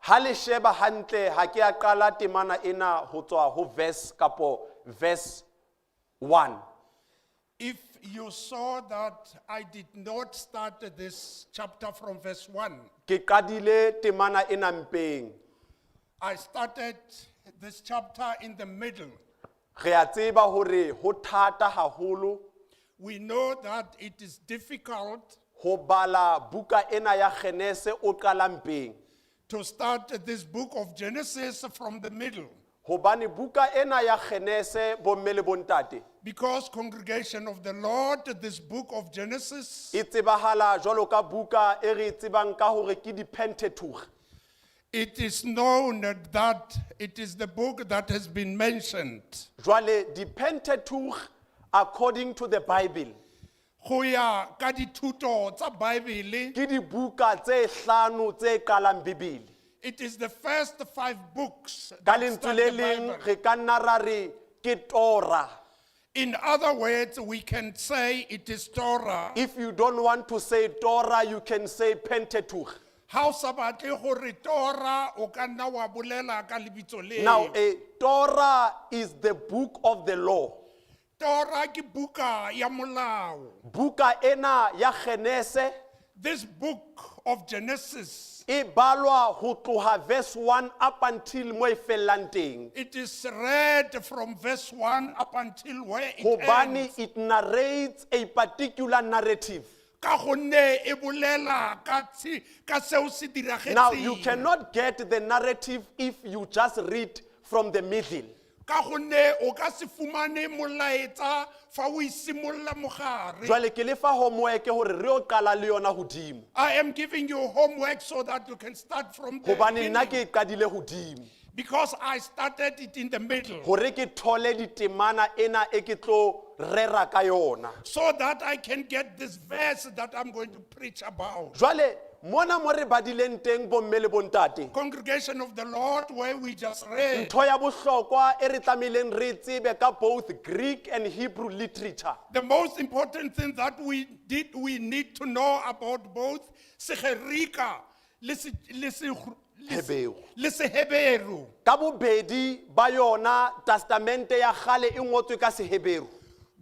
D: Ha le sheba hantle, ha ke a qala temana ena ho tswa ho verse kapo verse 1.
B: If you saw that I did not start this chapter from verse 1,
D: Ke qadile temana ena mpeng.
B: I started this chapter in the middle.
D: Re a tseba hore ho thata haholo
B: We know that it is difficult
D: ho bala buka ena ya Genese o qala mpeng.
B: to start this book of Genesis from the middle.
D: Hobane buka ena ya Genese bomme le bontate
B: Because, congregation of the Lord, this book of Genesis,
D: e tsebahala jwalo ka buka e re e tsebang ka hore ke di-Pentateuch.
B: it is known that it is the book that has been mentioned.
D: Jwale di-Pentateuch according to the Bible
B: Go ya ka dithuto tsa Bible,
D: ke dibuka tse hlano tse qalang Bibele.
B: it is the first five books
D: Ka
B: that
D: lentswe
B: start
D: le
B: the
D: leng
B: Bible.
D: re ka nna ra re ke Torah.
B: In other words, we can say it is Torah.
D: If you don't want to say Torah, you can say Pentateuch.
B: Ha o sa batle gore Torah, o ka nna wa bolela ka lebitso leo.
D: Now, a Torah is the book of the law.
B: Torah ke buka ya molao.
D: Buka ena ya Genese
B: This book of Genesis,
D: e balwa ho tloha verse 1 up until mo e fellang teng.
B: it is read from verse 1 up until where it
D: Hobane
B: ends.
D: it narrates a particular narrative.
B: Ka gonne e bolela ka seo se
D: Now, you
B: diragetseng.
D: cannot get the narrative if you just read from the middle.
B: Ka gonne o ka se fumane molaetsa fa o e simolola mogare.
D: Jwale ke le fa homework hore re yo qala le yona hodimo.
B: I am giving you homework so that you can start from the
D: Hobane nna
B: beginning.
D: ke e qadile hodimo.
B: Because I started it in the middle.
D: Hore ke thole ditemana ena e ke tlo rera ka yona.
B: So that I can get this verse that I'm going to preach about.
D: Jwale Mona mo re badileng teng bomme le bontate.
B: Congregation of the Lord, where we just read.
D: Ntho ya bohlokwa e re tlamehileng re tsebe ka both Greek and Hebrew literature.
B: The most important thing that we need to know about both Segerika le
D: Heberu.
B: le Seheberu.
D: Ka bobedi ba yona testamente ya kgale e ngotswe ka Seheberu.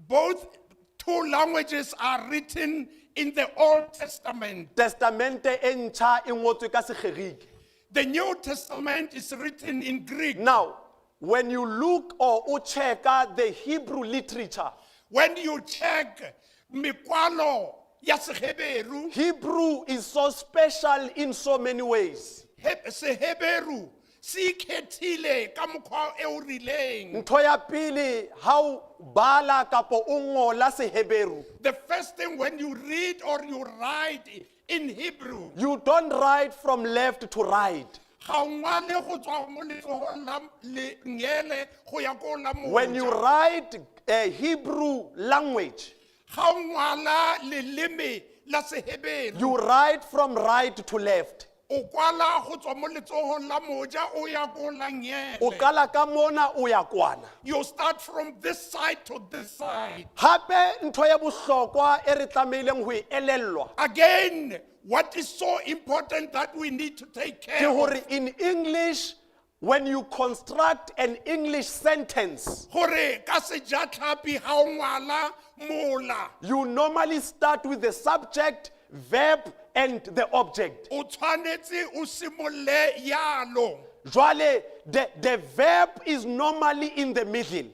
B: Both two languages are written in the Old Testament.
D: Testamente e ntjha e ngotswe ka Segerike.
B: The New Testament is written in Greek.
D: Now, when you look or o checka the Hebrew literature,
B: When you check mekwalo ya Seheberu,
D: Hebrew is so special in so many ways.
B: Seheberu se ikhethile ka mokgwa e o rileng.
D: Ntho ya pele ha o bala kapa o ngola Seheberu,
B: The first thing when you read or you write in Hebrew,
D: you don't write from left to right.
B: ga o ngwale go tswa mo letsogong la lengele go ya ko la
D: When you
B: moja.
D: write a Hebrew language,
B: Ga o ngwala leleme la Seheberu,
D: you write from right to left.
B: o kwala go tswa mo letsogong la moja o ya ko la
D: O
B: ngele.
D: qala ka mona o ya kwana.
B: You start from this side to this side.
D: Hape ntho ya bohlokwa e re tlamehileng ho e elellwa
B: Again, what is so important that we need to take
D: ke
B: care of?
D: hore in English, when you construct an English sentence,
B: Gore ka sejatlhapi ha o ngwala mola,
D: you normally start with the subject, verb, and the object.
B: o tshwanetse o simolle yalo.
D: Jwale, the verb is normally in the middle.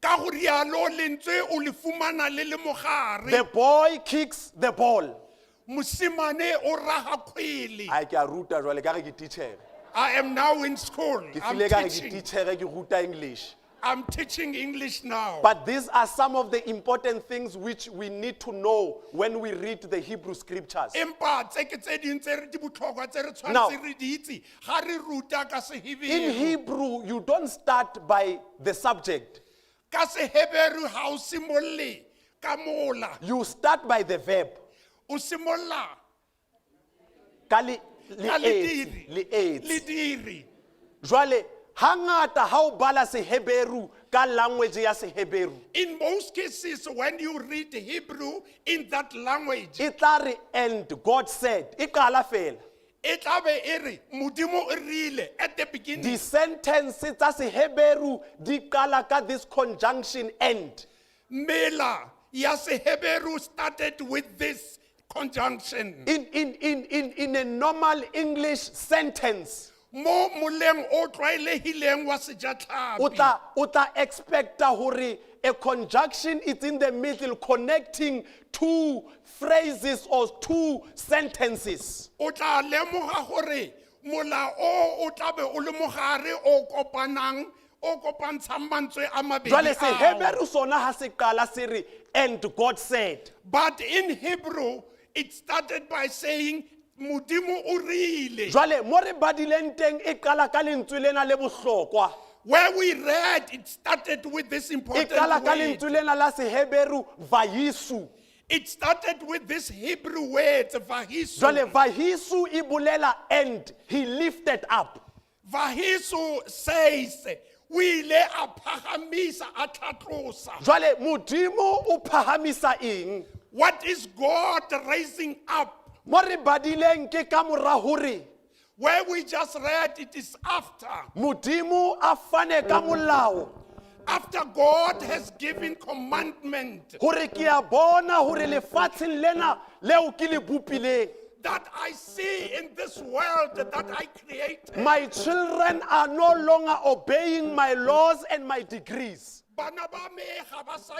B: Ka go rialo lentswe o le fumana le le mogare.
D: The boy kicks the ball.
B: Mosimane o raga kgwele.
D: Ai, ke a ruta jwale, ka re ke titjhere.
B: I am now in school.
D: Ke
B: I'm
D: file ka re ke
B: teaching.
D: titjhere, ke ruta English.
B: I'm teaching English now.
D: But these are some of the important things which we need to know when we read the Hebrew scriptures.
B: Empa tse ke tse ding tse re di botlhokwa tse re
D: Now-
B: tshwanetse re di itse ga re ruta ka
D: In
B: Seheberu.
D: Hebrew, you don't start by the subject.
B: Ka Seheberu ha o simolle ka mola.
D: You start by the verb.
B: O simolla
D: Ka le
B: ka
D: le
B: lediri.
D: etsi, le etsi.
B: Lediri.
D: Jwale, hangata ha o bala Seheberu ka language ya Seheberu,
B: In most cases, when you read Hebrew in that language,
D: e tla re and God said, e qala fela.
B: e tla be e re Modimo o rile at the beginning.
D: Di-sentence tsa Seheberu di qala ka this conjunction and.
B: Mela ya Seheberu started with this conjunction.
D: In a normal English sentence,
B: Mo moleng o tlwaelehileng wa
D: o
B: sejatlhapi.
D: tla expecta hore a conjunction is in the middle connecting two phrases or two sentences.
B: O tla lemoga gore mola o o tla be o le mogare o kopanang o kopantshang mantswe a mabedi
D: Jwale
B: ao.
D: Seheberu sona ha se qala se re and God said.
B: But in Hebrew, it started by saying Modimo o rile.
D: Jwale mo re badileng teng e qala ka lentswe lena le bohlokwa.
B: Where we read, it started with this
D: E
B: important
D: qala ka
B: word.
D: lentswe lena la Seheberu vayisu.
B: It started with this Hebrew word, vahisu.
D: Jwale vahisu e bolela and he lifted up.
B: Vahisu says, o ile a phahamisa, a tlhatlosa.
D: Jwale Modimo o phahamisa eng?
B: What is God raising up?
D: Mo re badileng ke ka mora hore
B: Where we just read, it is after.
D: Modimo a fane ka molao
B: After God has given commandment
D: hore ke a bona hore lefatsheng lena leo ke le bopileng,
B: that I see in this world that I created.
D: my children are no longer obeying my laws and my decrees.
B: Bana ba me ga ba sa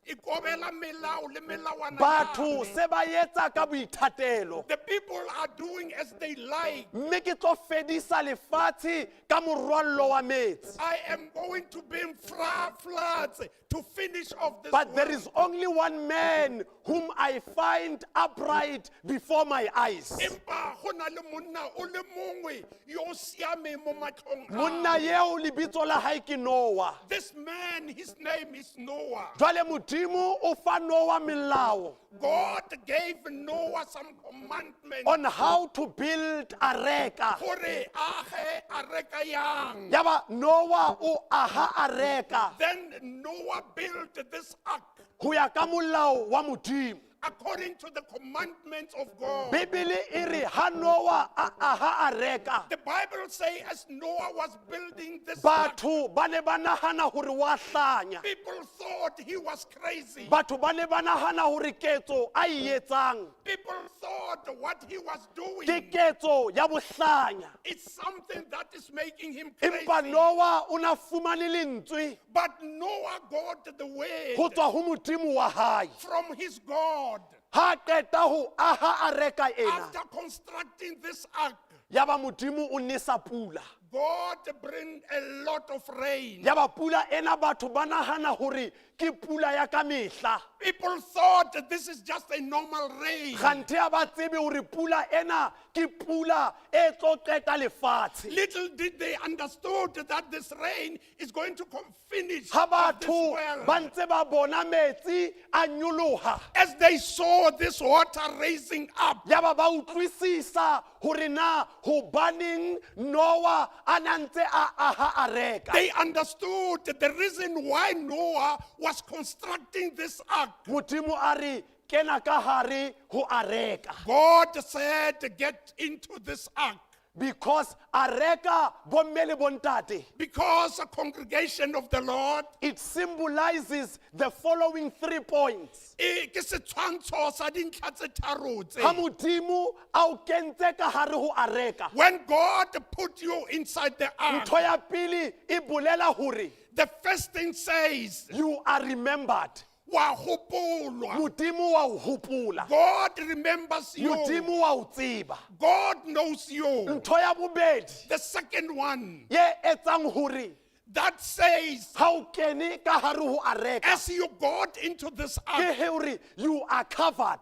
B: ikobela melao le melawana ya
D: Batho
B: me.
D: se ba etsa ka boithatelo.
B: The people are doing as they like.
D: Mme ke tlo fedisa lefatshe ka morwallo wa metsi.
B: I am going to bring floods to finish off this
D: But there
B: world.
D: is only one man whom I find upright before my eyes.
B: Empa go na le monna o le mongwe yo o siameng mo matlhong a
D: Monna eo lebitso la hae ke Noah.
B: This man, his name is Noah.
D: Jwale Modimo
E: Modimo o fa Noah melao
B: God gave Noah some commandments
E: on how to build areka.
B: gore age areka yang.
E: Yaba Noah o aha areka
B: Then Noah built this ark
E: ho ya ka molao wa Modimo.
B: according to the commandments of God.
E: Bibele e re ha Noah a aha areka,
B: The Bible says as Noah was building this ark,
E: batho ba ne ba nahana hore wa hlanya.
B: people thought he was crazy.
E: Batho ba ne ba nahana hore ketso a e etsang
B: People thought what he was doing
E: ke ketso ya bohlanya.
B: is something that is making him crazy.
E: Empa Noah o na fumane lentswe
B: But Noah got the word
E: ho tswa ho Modimo wa hae.
B: from his God.
E: Ha qeta ho aha areka ena,
B: After constructing this ark,
E: yaba Modimo o nesa pula.
B: God bring a lot of rain.
E: Yaba pula ena batho ba nahana hore ke pula ya ka mehla.
B: People thought that this is just a normal rain.
E: Kganthe ha ba tsebe hore pula ena ke pula e tlo qeta lefatshe.
B: Little did they understood that this rain is going to finish
E: Ha
B: of this
E: batho
B: world.
E: ba ntse ba bona metsi a nyoloha,
B: As they saw this water raising up,
E: yaba ba utlwisisa hore na hobaneng Noah a na ntse a aha areka.
B: they understood the reason why Noah was constructing this ark.
E: Modimo a re kena ka hare ho areka.
B: God said, get into this ark.
E: Because areka, bomme le bontate,
B: Because a congregation of the Lord,
E: it symbolizes the following 3 points.
B: e ke setshwantsho sa dintlha tse tharo tse.
E: Ha Modimo a o kentse ka hare ho areka,
B: When God put you inside the ark,
E: ntho ya pele e bolela hore
B: the first thing says,
E: you are remembered.
B: wa hopolwa.
E: Modimo wa o hopola.
B: God remembers you.
E: Modimo wa o tseba.
B: God knows you.
E: Ntho ya bobedi
B: The second one
E: ye etsang hore
B: that says,
E: ha o kene ka hare ho areka,
B: as you got into this
E: ke
B: ark,
E: hore you are covered.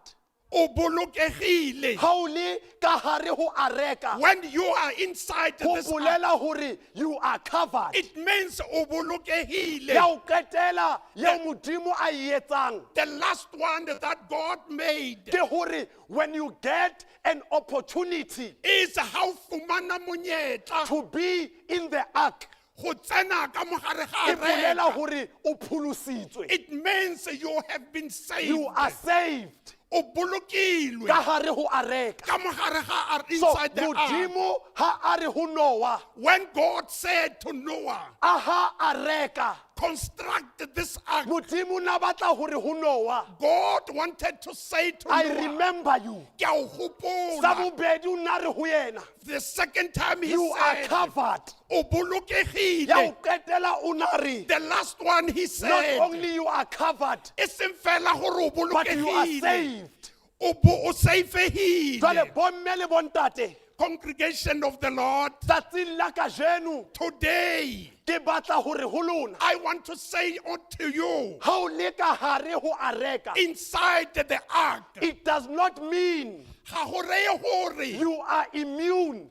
B: o bolokegile.
E: Ha o le ka hare ho areka,
B: When you are inside
E: ho
B: this ark,
E: bolela hore you are covered.
B: it means o bolokegile.
E: Ya o qetela eo Modimo a e etsang
B: The last one that God made
E: ke hore when you get an opportunity
B: is how fumana monyetla
E: to be in the ark,
B: go tsena ka mogare ga
E: e bolela
B: areka.
E: hore o pholositswe.
B: It means you have been saved.
E: You are saved
B: O bolokilwe
E: ka hare ho areka.
B: ka mogare ga
E: So
B: inside the ark.
E: Modimo ha a re ho Noah,
B: When God said to Noah,
E: aha areka,
B: construct this ark,
E: Modimo na batla hore ho Noah,
B: God wanted to say to
E: I
B: Noah,
E: remember you.
B: ke a o hopola.
E: Sa bobedi o na re ho yena,
B: The second time he
E: you are
B: said,
E: covered.
B: o
E: Ya o
B: bolokegile.
E: qetela o na re,
B: The last one he
E: not
B: said,
E: only you are covered,
B: e seng fela gore o
E: but you are
B: bolokegile,
E: saved.
B: o bo o safehile.
E: Jwale bomme le bontate,
B: Congregation of the Lord,
E: tsatsing la kajeno
B: today
E: ke batla hore ho lona,
B: I want to say unto you,
E: ha o le ka hare ho areka,
B: inside the ark,
E: it does not mean
B: ga go reye gore
E: you are immune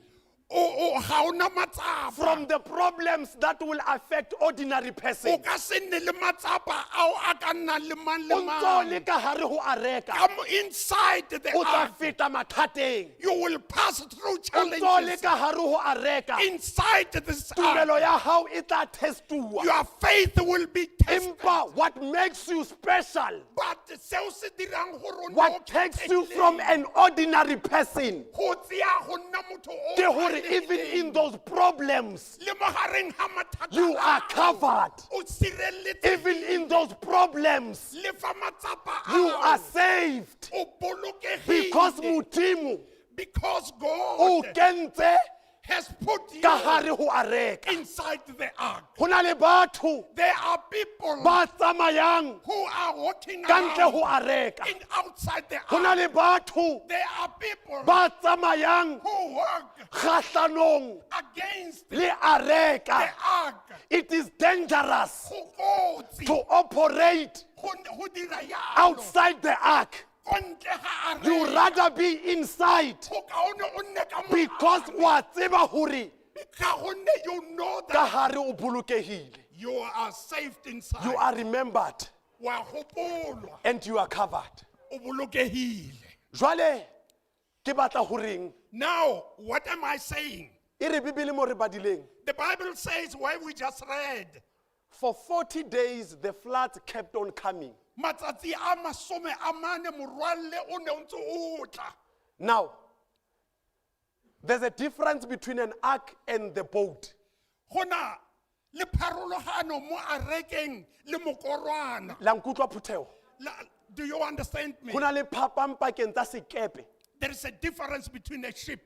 B: ga o na matsapa.
E: from the problems that will affect ordinary
B: O
E: person.
B: ka se nne le matsapa ao a ka nnang le mang le
E: O ntso le
B: mang.
E: ka hare ho areka,
B: Come inside the
E: o tla
B: ark,
E: feta mathateng.
B: you will pass through
E: O ntso le
B: challenges.
E: ka hare ho areka,
B: Inside this ark,
E: tumelo ya hao e tla testuwa.
B: your faith will be tested.
E: Empa what makes you special,
B: But seo se dirang gore o nne o
E: what takes you from
B: kgethegileng,
E: an ordinary person,
B: go tseya go nna motho o
E: ke hore even in those problems,
B: le mo gareng ga mathata
E: you are
B: ao,
E: covered.
B: o sireletsegile.
E: Even in those problems,
B: le fa matsapa
E: you
B: ao,
E: are saved.
B: o bolokegile.
E: Because Modimo
B: because
E: o
B: God
E: kentse
B: has put you
E: ka hare ho areka.
B: inside the ark.
E: Ho na le batho
B: There are people
E: ba tsamayang
B: who are walking
E: ka ntle
B: around
E: ho areka.
B: in outside the
E: Ho na
B: ark.
E: le batho
B: There are people
E: ba tsamayang
B: who work
E: kgahlanong
B: against
E: le
B: the
E: areka.
B: ark.
E: It is dangerous
B: Go kotsi
E: to operate
B: go dira yalo
E: outside the ark.
B: ko ntle ga areka.
E: You rather be inside
B: Go kaone o nne ka mo
E: because wa tseba hore
B: ka gonne you know
E: ka
B: that
E: hare o bolokehile.
B: you are saved inside.
E: You are remembered.
B: Wa hopolwa.
E: And you are covered.
B: O bolokehile.
E: Jwale ke batla horeng?
B: Now, what am I saying?
E: E re Bibele mo re badileng.
B: The Bible says why we just read.
E: For 40 days the floods kept on coming.
B: Matsatsi a 40 morwalle o ne o ntse o tla.
E: Now, there's a difference between an ark and the boat.
B: Go na le pharologano mo arekeng le mokorwana.
E: La nkutlwa phuthego?
B: Do you understand me?
E: Go na le phapang pakeng tsa sekepe
B: There is a difference between a ship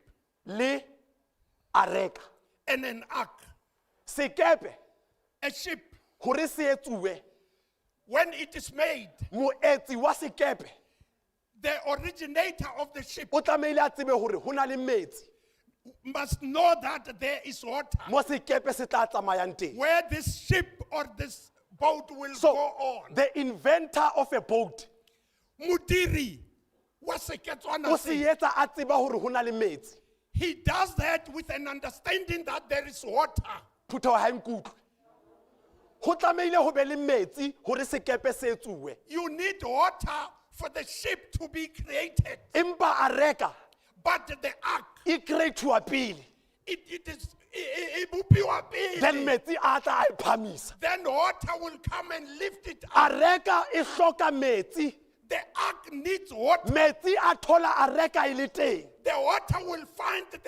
E: le areka.
B: And an ark.
E: Sekepe
B: A ship,
E: hore se etsuwe,
B: when it is made,
E: moetsi wa sekepe
B: the originator of the ship
E: o tlamehile a tsebe hore ho na le metsi
B: must know that there is water
E: mo sekepe se tla tsamayang teng.
B: Where this ship or this boat will
E: So
B: go on.
E: the inventor of a boat
B: Modiri wa seketswana
E: o
B: se,
E: se etsa a tseba hore ho na le metsi.
B: he does that with an understanding that there is water.
E: Phuthego ha e nkutlwe. Ho tlamehile ho be le metsi hore sekepe se etsuwe.
B: You need water for the ship to be created.
E: Empa areka
B: But the ark,
E: e create-uwa pele.
B: it is e bopiwa pele.
E: Then metsi a tla a e phamisa.
B: Then water will come and lift it up.
E: Areka e hloka metsi.
B: The ark needs water.
E: Metsi a thola areka e le teng.
B: The water will find the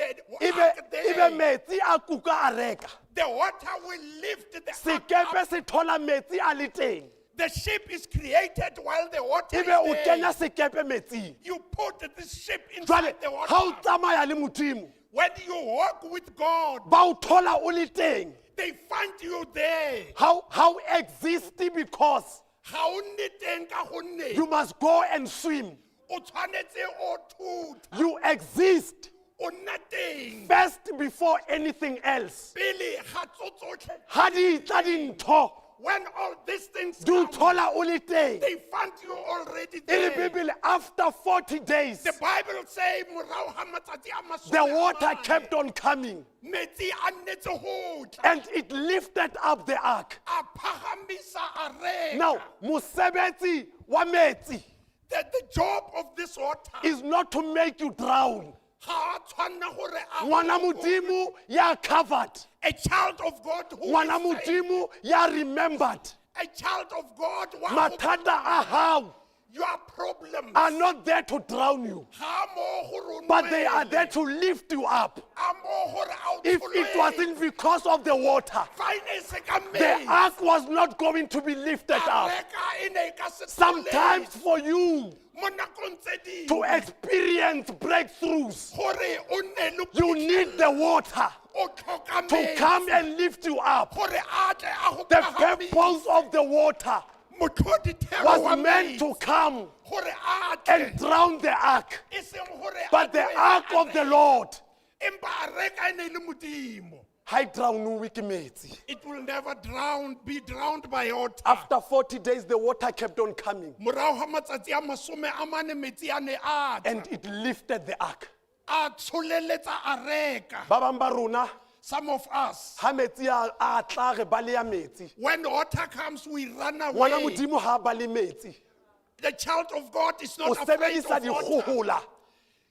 E: Ebe
B: ark there.
E: ebe metsi a kuka areka.
B: The water will lift the ark
E: Sekepe
B: up.
E: se thola metsi a le teng.
B: The ship is created while the water
E: Ebe
B: is
E: o
B: there.
E: kenya sekepe metsing.
B: You put the ship
E: Jwale
B: inside the water.
E: ha o tsamaya le Modimo,
B: When you walk with God,
E: ba o thola o le teng.
B: they find you there.
E: How exist because
B: Ga o nne teng ka gonne
E: you must go and swim.
B: O tshwanetse o thutha.
E: You exist
B: O nna teng
E: first before anything else.
B: pele ga tso tsotlhe.
E: Ha di tla dintho,
B: When all these things
E: di o
B: come,
E: thola o le teng.
B: they find you already
E: E re
B: there.
E: Bibele after 40 days,
B: The Bible say morao ga matsatsi a
E: the
B: 40,
E: water kept on coming
B: metsi a nnetse go tla,
E: and it lifted up the ark.
B: A phahamisa areka.
E: Now, mosebetsi wa metsi
B: The job of this water
E: is not to make you drown.
B: Ga a tshwanna gore a
E: Ngwana Modimo ya covered.
B: A child of God who
E: Ngwana
B: is saved,
E: Modimo ya remembered.
B: A child of God wa
E: Mathata a hao
B: your problems
E: are not there to drown you,
B: ga a mo gore o
E: but they are
B: nwele.
E: there to lift you up.
B: A mo gore a o
E: If it
B: tsholetse.
E: wasn't because of the water,
B: Fa e ne e se ka
E: the
B: metsi,
E: ark was not going to be lifted up.
B: areka e ne e ka se
E: Sometimes
B: tsholetswe.
E: for you
B: Mo nakong tse dingwe,
E: to experience breakthroughs,
B: gore o nne le
E: you need the water
B: o tlhoka
E: to
B: metsi
E: come and lift you up.
B: gore a tle a go
E: The
B: phahamise.
E: purpose of the water
B: Motlhodithero wa
E: was meant
B: metsi
E: to come
B: gore a tle
E: and drown the ark.
B: e seng gore a
E: But the
B: tloele
E: ark of the
B: areka.
E: Lord,
B: Empa areka e ne e le Modimo.
E: ha e drown-uwe ke metsi.
B: It will never drown, be drowned by water.
E: After 40 days, the water kept on coming
B: Morao ga matsatsi a 40 metsi a ne a tla.
E: And it lifted the ark.
B: A tsholeletsa areka.
E: Ba bang ba rona,
B: Some of us,
E: ha metsi a tla re baleya metsi.
B: When water comes, we run
E: Ngwana
B: away.
E: Modimo ha a bale metsi.
B: The child of God is
E: O
B: not afraid
E: sebedisa
B: of water.
E: dikgohola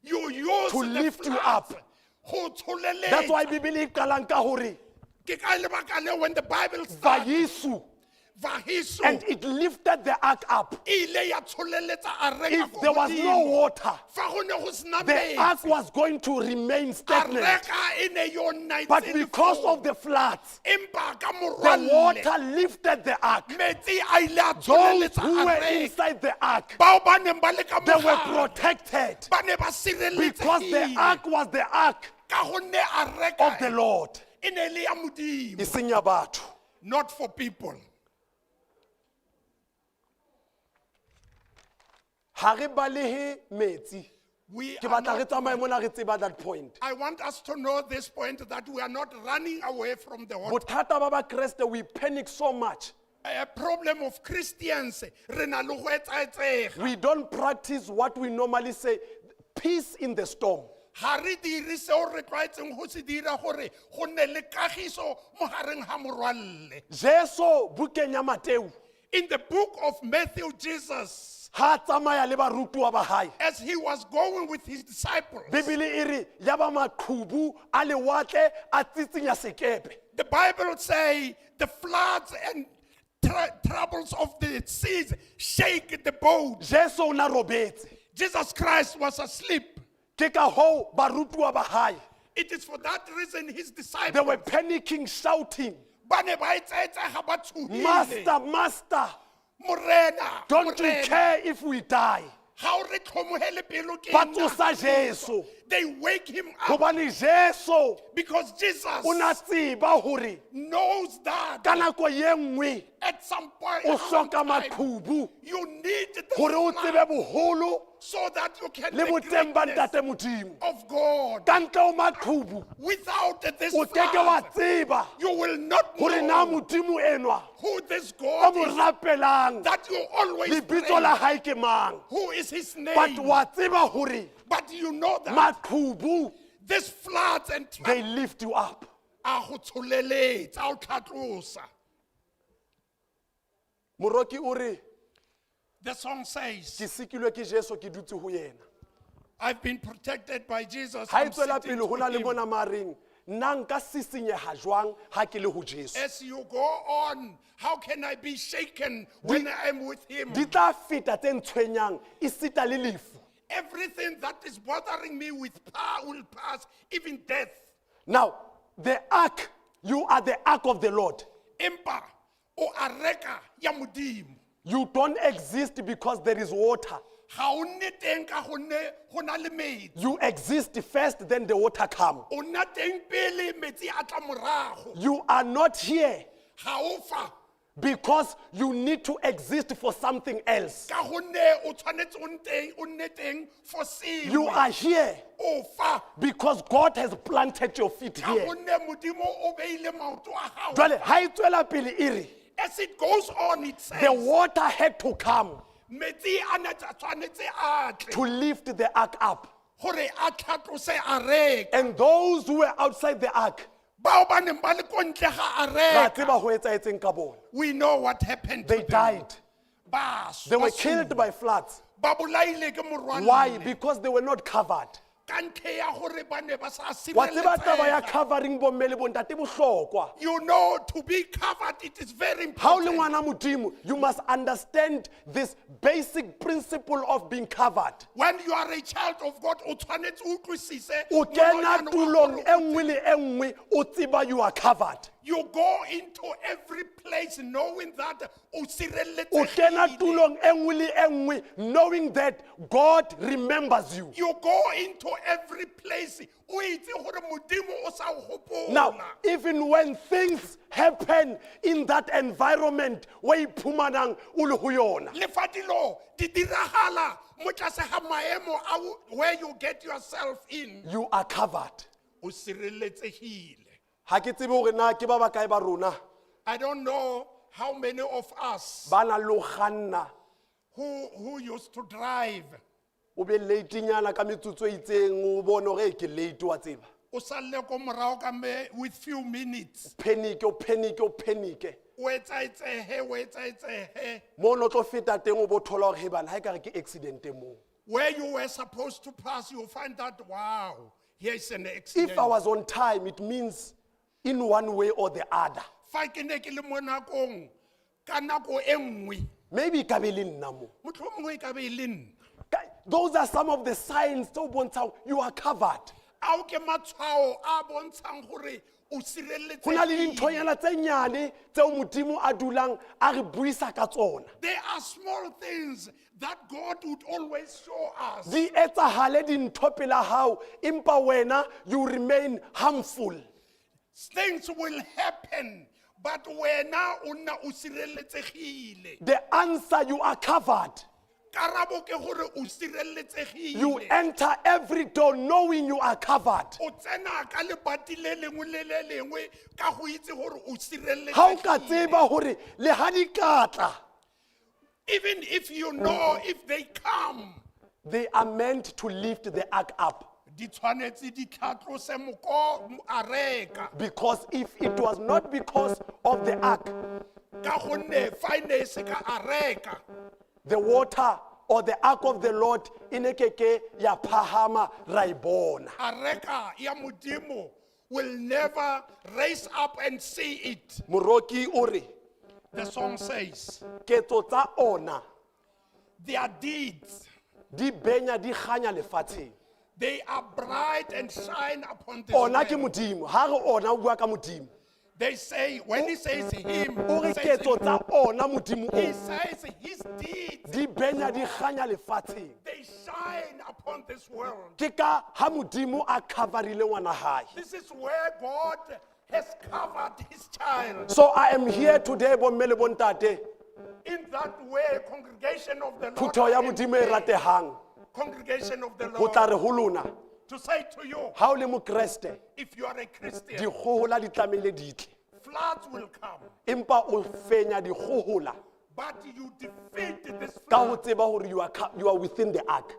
B: You use
E: to
B: the
E: lift you
B: floods
E: up.
B: go tsholeletsa.
E: That's why Bibele e qalang ka hore
B: Ke ka lebaka leo when the Bible starts,
E: Vayisu,
B: Vahisu
E: and it lifted the ark up.
B: E ile ya tsholeletsa areka
E: If
B: ko
E: there was no
B: godimo.
E: water,
B: Fa go ne go sena
E: the
B: metsi,
E: ark was going to remain stagnant.
B: Areka e ne yo nna e
E: But
B: ntse e le
E: because
B: foo.
E: of the floods,
B: Empa ka
E: the
B: morwalle,
E: water lifted the ark.
B: Metsi a ile a
E: Those
B: tsholeletsa
E: who were
B: areka.
E: inside the ark,
B: Bao ba neng ba le ka
E: they were
B: mogare,
E: protected
B: ba ne ba
E: because the
B: sireletsegile
E: ark was the ark
B: ka gonne areka
E: of the Lord.
B: E ne le ya Modimo,
E: E seng ya batho.
B: not for people.
E: Ha re balehe metsi.
B: We
E: Ke
B: are
E: batla re
B: not,
E: tsamaye mona re tseba that point.
B: I want us to know this point, that we are not running away from the water.
E: Bothata ba Bakreste, we panic so much.
B: A problem of Christians, re na le go etsaetsega.
E: We don't practice what we normally say, peace in the storm.
B: Ga re dire seo re tlwaetseng go se dira gore go nne le kagiso mo gareng ga morwalle.
E: Jesu bukeng ya Mateo,
B: In the book of Matthew, Jesus,
E: Ha a tsamaya le barutuwa ba hae,
B: as he was going with his disciples,
E: Bibele e re ya ba maqhubu a lewatle a tsitsinya sekepe.
B: The Bible say the floods and troubles of the seas shake the boat.
E: Jesu o na robetse.
B: Jesus Christ was asleep.
E: Ke ka hoo barutuwa ba hae,
B: It is for that reason his disciples
E: they were panicking, shouting,
B: ba ne ba etsaetsega ba tshohile.
E: "Master, Master,
B: Morena,
E: don't you
B: Morena,
E: care if we die?"
B: ha o re tlhomohele pelo ke
E: Ba
B: nna.
E: tsosa Jesu.
B: They wake him up
E: Hobane Jesu
B: because Jesus
E: o na tseba hore
B: knows that
E: ka nako ye nngwe
B: at some point
E: o hloka
B: some time,
E: maqhubu
B: you need the
E: hore o
B: flood
E: tsebe boholo
B: so that you can
E: le
B: the
E: boteng ba
B: greatness
E: ntate Modimo.
B: of God.
E: Ka ntle ho maqhubu
B: Without this
E: o keke wa
B: flood,
E: tseba
B: you will not
E: hore na
B: know
E: Modimo enwa
B: who this
E: o
B: God
E: mo
B: is
E: rapelang
B: that you always
E: lebitso
B: pray.
E: la hae ke mang.
B: Who is his name?
E: But wa tseba hore
B: But you know that
E: maqhubu,
B: this floods and
E: they lift you up.
B: a go tsholeletsa, a o tlhatlosa.
E: Moroki o re,
B: The song says,
E: ke sikilwe ke Jesu ke dutse ho yena.
B: I've been protected by Jesus.
E: Ha e
B: I'm
E: tswela
B: sitting
E: pele ho
B: to
E: na le
B: him.
E: mona mareng, nna nka sisinyeha jwang ha ke le ho Jesu?
B: As you go on, how can I be shaken when I am with him?
E: Di tla feta tse ntshwenyang esita le lefu.
B: Everything that is bothering me with power will pass, even death.
E: Now, the ark, you are the ark of the Lord.
B: Empa o areka ya Modimo.
E: You don't exist because there is water.
B: Ga o nne teng ka gonne go na le metsi.
E: You exist first, then the water come.
B: O nna teng pele metsi a tla morago.
E: You are not here
B: Ga o fa
E: because you need to exist for something else.
B: ka gonne o tshwanetse o nne teng for sengwe.
E: You are here
B: O fa
E: because God has planted your feet
B: ka
E: here.
B: gonne Modimo o beile maoto a gago.
E: Jwale, ha e tswela pele e re,
B: As it goes on, it says,
E: the water had to come
B: metsi a ne a tshwanetse a tle
E: to lift the ark up.
B: gore a tlhatlose areka.
E: And those who were outside the ark,
B: Bao ba neng ba le ko ntle ga
E: ra
B: areka,
E: tseba ho etsahetseng ka bona.
B: we know what happened to
E: They
B: them.
E: died.
B: Ba swa,
E: They were
B: ba
E: killed
B: swa.
E: by floods.
B: Ba bolaile ke morwallo.
E: Why? Because they were not covered.
B: Ka ntlha ya gore ba ne ba sa
E: Wa tseba taba ya
B: sireletsega.
E: covering bomme le bontate bohlokwa.
B: You know, to be covered, it is very
E: Ha o le
B: important.
E: ngwana Modimo, you must understand this basic principle of being covered.
B: When you are a child of God, o tshwanetse o utlwisise
E: O kena
B: molonyana wa
E: tulong
B: gore
E: e nngwe le e nngwe o tseba you are covered.
B: You go into every place knowing that o
E: O kena
B: sireletsegile.
E: tulong e nngwe le e nngwe knowing that God remembers you.
B: You go into every place o itse gore Modimo o sa o hopola.
E: Now, even when things happen in that environment where iphumanang o le ho yona,
B: Le fa dilo di diragala mo tlase ga maemo a where you get yourself in,
E: you are covered.
B: o sireletsegile.
E: Ha ke tsebe hore na ke ba bakae ba rona
B: I don't know how many of us
E: ba nang le ho kganna
B: who used to drive
E: o be late-nyana ka metsotso e itseng o bone hore ke late wa tseba.
B: o salle ko morago ka me with few minutes
E: Panic, o panic, o panic.
B: o etsaetsehe o etsaetsehe
E: Mo o no tlo feta teng o bo thola hore he bana ha ekare ke accident moo.
B: Where you were supposed to pass, you find that, wow, here is an accident.
E: If I was on time, it means in one way or the other.
B: Fa ke ne ke le mo nakong, ka nako e nngwe,
E: Maybe e ka be le nna mo.
B: mohlomongwe e ka be e le nna.
E: Those are some of the signs tse o bontshang you are covered.
B: Ao ke matshwao a bontshang gore o
E: Ho na le
B: sireletsegile.
E: dinthonyana tse nyane tseo Modimo a dulang a re buisa ka tsona.
B: There are small things that God would always show us.
E: Di etsahale dintho pela hao, empa wena you remain harmful.
B: Things will happen, but wena o nna o sireletsegile.
E: The answer, you are covered.
B: Karabo ke gore o
E: You
B: sireletsegile.
E: enter every door knowing you are covered.
B: O tsena ka lebati le lengwe le le lengwe ka go itse gore o
E: Ha o ka
B: sireletsegile.
E: tseba hore le ha di ka tla,
B: Even if you know if they come,
E: they are meant to lift the ark up.
B: Di tshwanetse di tlhatlose moko areka.
E: Because if it was not because of the ark,
B: Ka gonne fa e ne e se ka areka,
E: the water or the ark of the Lord e ne keke ya phahama ra e bona.
B: Areka ya Modimo will never raise up and see it.
E: Moroki o re
B: The song says,
E: ketso tsa ona
B: their deeds,
E: di benya di kganya lefatsheng.
B: They are bright and shine upon this
E: Ona ke
B: world.
E: Modimo, ha re ona o bua ka Modimo.
B: They say, when he says him,
E: O re
B: says
E: ketso tsa ona Modimo
B: he
E: o
B: says his deeds,
E: di benya di kganya lefatsheng.
B: They shine upon this world.
E: Ke ka ha Modimo a coverile ngwana hae.
B: This is where God has covered his child.
E: So I am here today, bomme le bontate,
B: In that way, congregation of the Lord,
E: phutheho ya
B: I am
E: Modimo e
B: here,
E: ratehang,
B: congregation of the
E: ho tla
B: Lord,
E: re ho lona,
B: to say to you,
E: ha o le mokreste,
B: if you are a Christian,
E: dikgohola di tlamehile di tle.
B: Floods will come,
E: Empa o fenya dikgohola
B: but you defeat this
E: ka ho
B: flood.
E: tseba hore you are within the ark.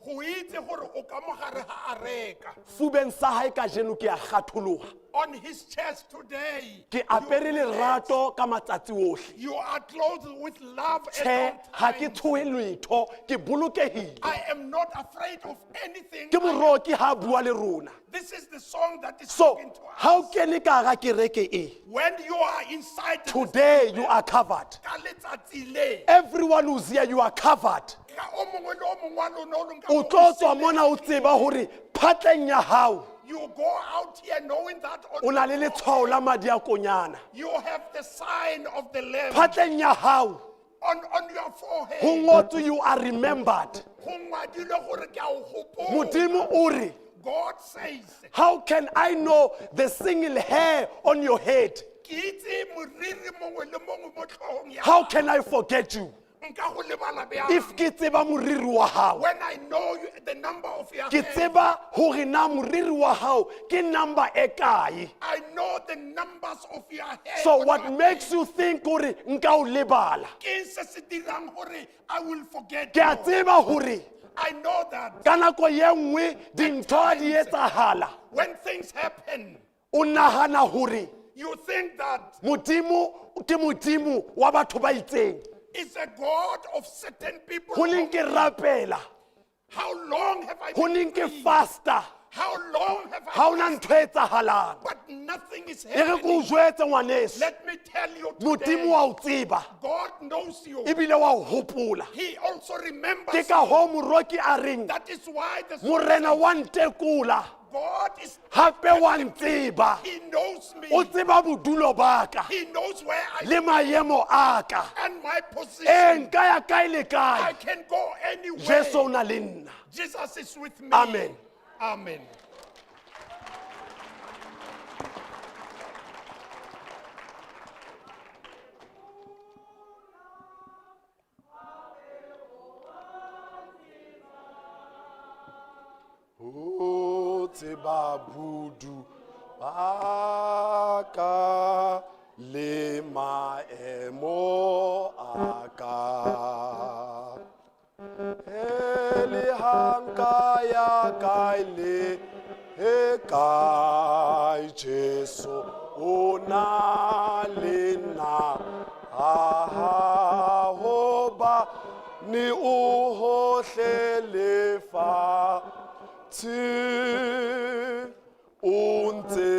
B: Go itse gore o ka mo gare ga areka.
E: Fubeng sa hae kajeno ke a kgatholoha.
B: On his chest today,
E: Ke apere lerato ka matsatsi ohle.
B: you are clothed with love at
E: Tjhe,
B: all
E: ha ke
B: times.
E: tshohe letho, ke bolokehile.
B: I am not afraid of anything.
E: Ke moroki ha a bua le rona.
B: This is the song that is
E: So,
B: talking to us.
E: ha o kene ka hara kereke e,
B: When you are inside this
E: today you are covered.
B: ka letsatsi le,
E: Everyone who's here, you are covered.
B: ka o mongwe le o mongwe wa lona o leng ka
E: O
B: mo
E: tlo tswa
B: o
E: mona o tseba hore phatleng ya hao
B: You go out here knowing that on
E: o na le letshwao la madi a konyana.
B: you have the sign of the Lamb
E: Phatleng ya hao
B: on your forehead.
E: ho ngotswe you are remembered.
B: Go ngwadilwe gore ke a o gopola.
E: Modimo o re,
B: God says,
E: how can I know the single hair on your head?
B: ke itse moriri mongwe le mongwe mo tlhogong ya
E: How can I forget you?
B: Nka go lebala bjang?
E: If ke tseba moriri wa hao,
B: When I know you, the number of your
E: ke
B: hair,
E: tseba hore na moriri wa hao ke number e kae.
B: I know the numbers of your hair.
E: So
B: on
E: what
B: your
E: makes you think hore nka o lebala?
B: Ke eng se se dirang gore I will forget
E: Ke a
B: you?
E: tseba hore
B: I know that
E: ka nako ye nngwe dintho ha di etsahala,
B: when things happen,
E: o nahana hore
B: you think that
E: Modimo ke Modimo wa batho ba itseng.
B: it's a God of certain people.
E: Ho neng ke rapela,
B: How long have I
E: ho
B: been
E: neng ke
B: praying?
E: fasta,
B: How long have I
E: ha hona ntho e etsahalang.
B: But nothing is
E: E re ke o
B: happening.
E: jwetse ngwaneso,
B: Let me tell you
E: Modimo
B: today,
E: wa o tseba
B: God knows you.
E: ebile wa o hopola.
B: He also remembers
E: Ke ka hoo moroki a reng,
B: That is why the
E: Morena wa ntekola,
B: God is
E: hape wa ntseba.
B: He knows me.
E: O tseba bodulo ba ka
B: He knows where I
E: le maemo a ka.
B: and my position.
E: Ee, nka ya kae le
B: I
E: kae,
B: can go anywhere.
E: Jesu o na le nna.
B: Jesus is with me.
E: Amen.
B: Amen.
E: O tseba bodu ba ka le maemo a ka. E le ha nka ya kae le e kae, Jesu o na le nna. Aha, hobane o hohle lefatsheng, o ntse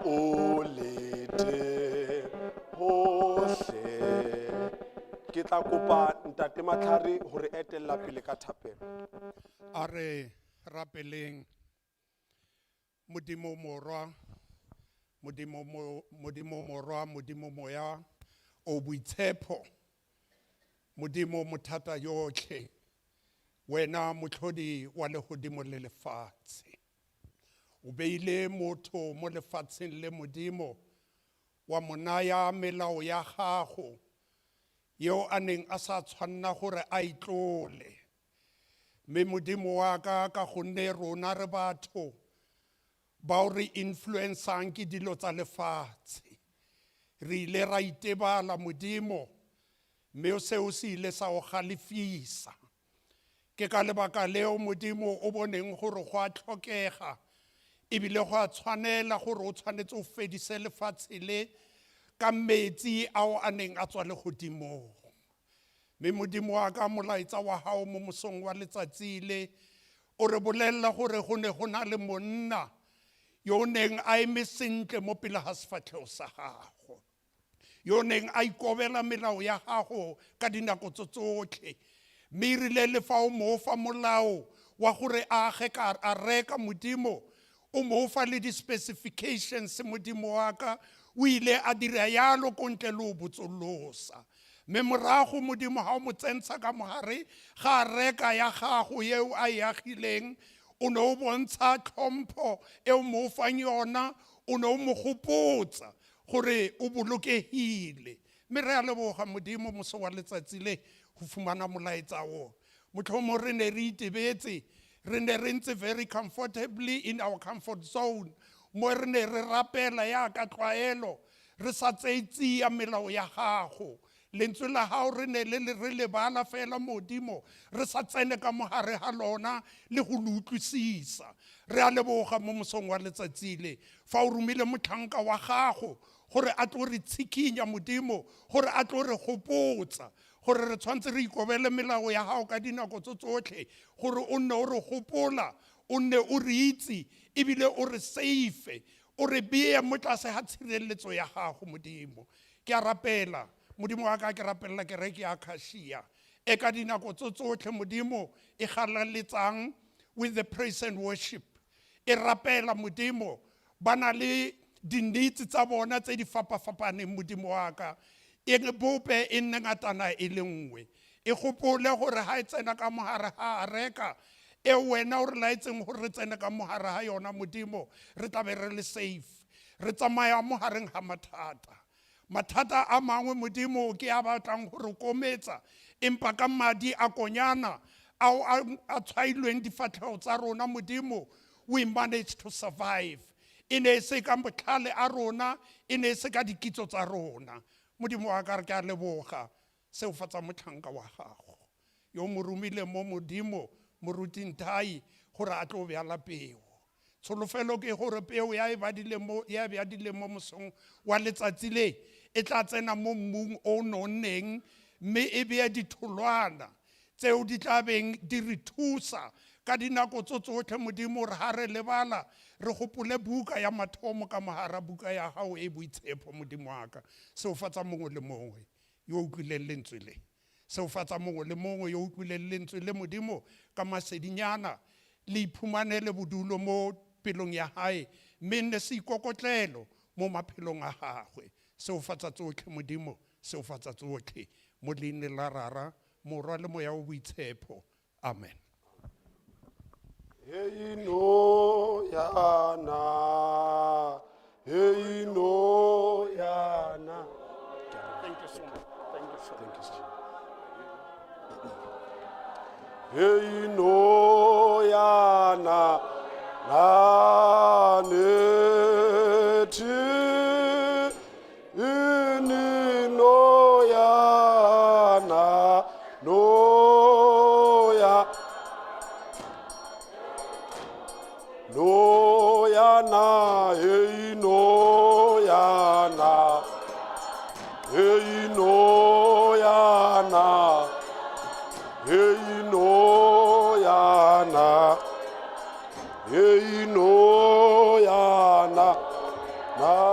E: o le teng hohle. Ke tla kopa Ntate Matlhare hore etella pele ka thapelo.
B: A re rapeleng. Modimo Morwa, Modimo Modimo Morwa, Modimo Moya o Boitshepo, Modimo Mothata yotlhe, wena motlhodi wa lehodimo le lefatshe. O beile motho mo lefatsheng le Modimo, wa mo naya melao ya gago, eo a neng a sa tshwanna gore a itlole. Mme Modimo wa ka, ka gonne rona re batho bao re influencang ke dilo tsa lefatshe, re ile ra itebala Modimo, mme seo se ile sa o galefisa. Ke ka lebaka leo Modimo o boneng gore go a tlhokega ebile go a tshwanela gore o tshwanetse o fedise lefatshe le ka metsi ao a neng a tswa legodimong. Mme Modimo wa ka, molaetsa wa gago mo mosong wa letsatsi le o re bolelela gore go ne go na le monna yo o neng a eme sentle mo pele ga sefatlhego sa gago, yo o neng a ikobela melao ya gago ka dinako tso tsotlhe. Mme erile le fa o mo fa molao wa gore a age ka a reka, Modimo, o mo fa le di-specifications, Modimo wa ka, o ile a dira yalo ko ntle le o botsolosa. Mme morago, Modimo, ga o mo tsentsha ka mogare ga reka ya gago eo a e agileng, o ne o bontsha tlhompho e o mo fang yona, o ne o mo gopotsa gore o bolokegile. Mme re a leboga, Modimo, moso wa letsatsi le go fumana molaetsa o. Motlhomo re ne re itebetse, re ne re ntse very comfortably in our comfort zone, mo re ne re rapela yaka tlwaelo, re sa tseye tsia melao ya gago, lentswe la gago re ne le re lebala fela, Modimo, re sa tsene ka mogare ga lona le go le utlwisisa. Re a leboga mo mosong wa letsatsi le fa o romile motlhanka wa gago gore a tlo re tshikinya, Modimo, gore a tlo re gopotsa gore re tshwanetse re ikobele melao ya gago ka dinako tso tsotlhe, gore o nne o re gopola, o nne o re itse, ebile o re safe, o re beye mo tlase ga tshireletso ya gago. Modimo, ke a rapela, Modimo wa ka, ke rapelela kereke ya Acacia e ka dinako tso tsotlhe, Modimo, e galaletsang with the praise and worship, e rapela, Modimo. Ba na le di-needs tsa bona tse di fapafapaneng. Modimo wa ka, e bope e nne ngatana e le nngwe, e gopole gore ga e tsena ka mogare ga areka e wena o re laetseng gore re tsene ka mogare ga yona, Modimo, re tlabe re le safe. Re tsamaya mo gareng ga mathata. Mathata a mangwe, Modimo, ke a batlang go re kometsa, empa ka madi a konyana ao a tshwailweng difatlhego tsa rona, Modimo, we manage to survive. E ne e se ka botlhale a rona, e ne e se ka dikitso tsa rona. Modimo wa ka, re ke a leboga. Seofatsa motlhanka wa gago yo mo romile mo, Modimo, moruti Nthai, gore a tlo bjala peo. Tsholofelo ke gore peo ya e badile mo, ya bjadile mo mosong wa letsatsi le, e tla tsena mo mmung o nonneng mme e beye ditholwana tseo di tla beng di re thusa ka dinako tso tsotlhe. Modimo, re ga re lebala, re gopole buka ya mathomo ka mogara buka ya gago e boitshepo. Modimo wa ka, seofatsa mongwe le mongwe yo o utlwileng lentswe le. Seofatsa mongwe le mongwe yo o utlwileng lentswe le, Modimo, ka masedinyana le iphumanele bodulo mo pelong ya gae mme nne seikokotlelo mo maphelong a gagwe. Seofatsa tsotlhe, Modimo, seofatsa tsotlhe mo leineng la Rara, Morwa le Moya o Boitshepo. Amen.
E: Hey no yana, hey no yana.
D: Thank you so much. Thank you so
E: Thank
D: much.
E: you so much. Hey no yana, na ne ti, ini no yana, no ya. No yana, hey no yana, hey no yana, hey no yana, hey no yana, na.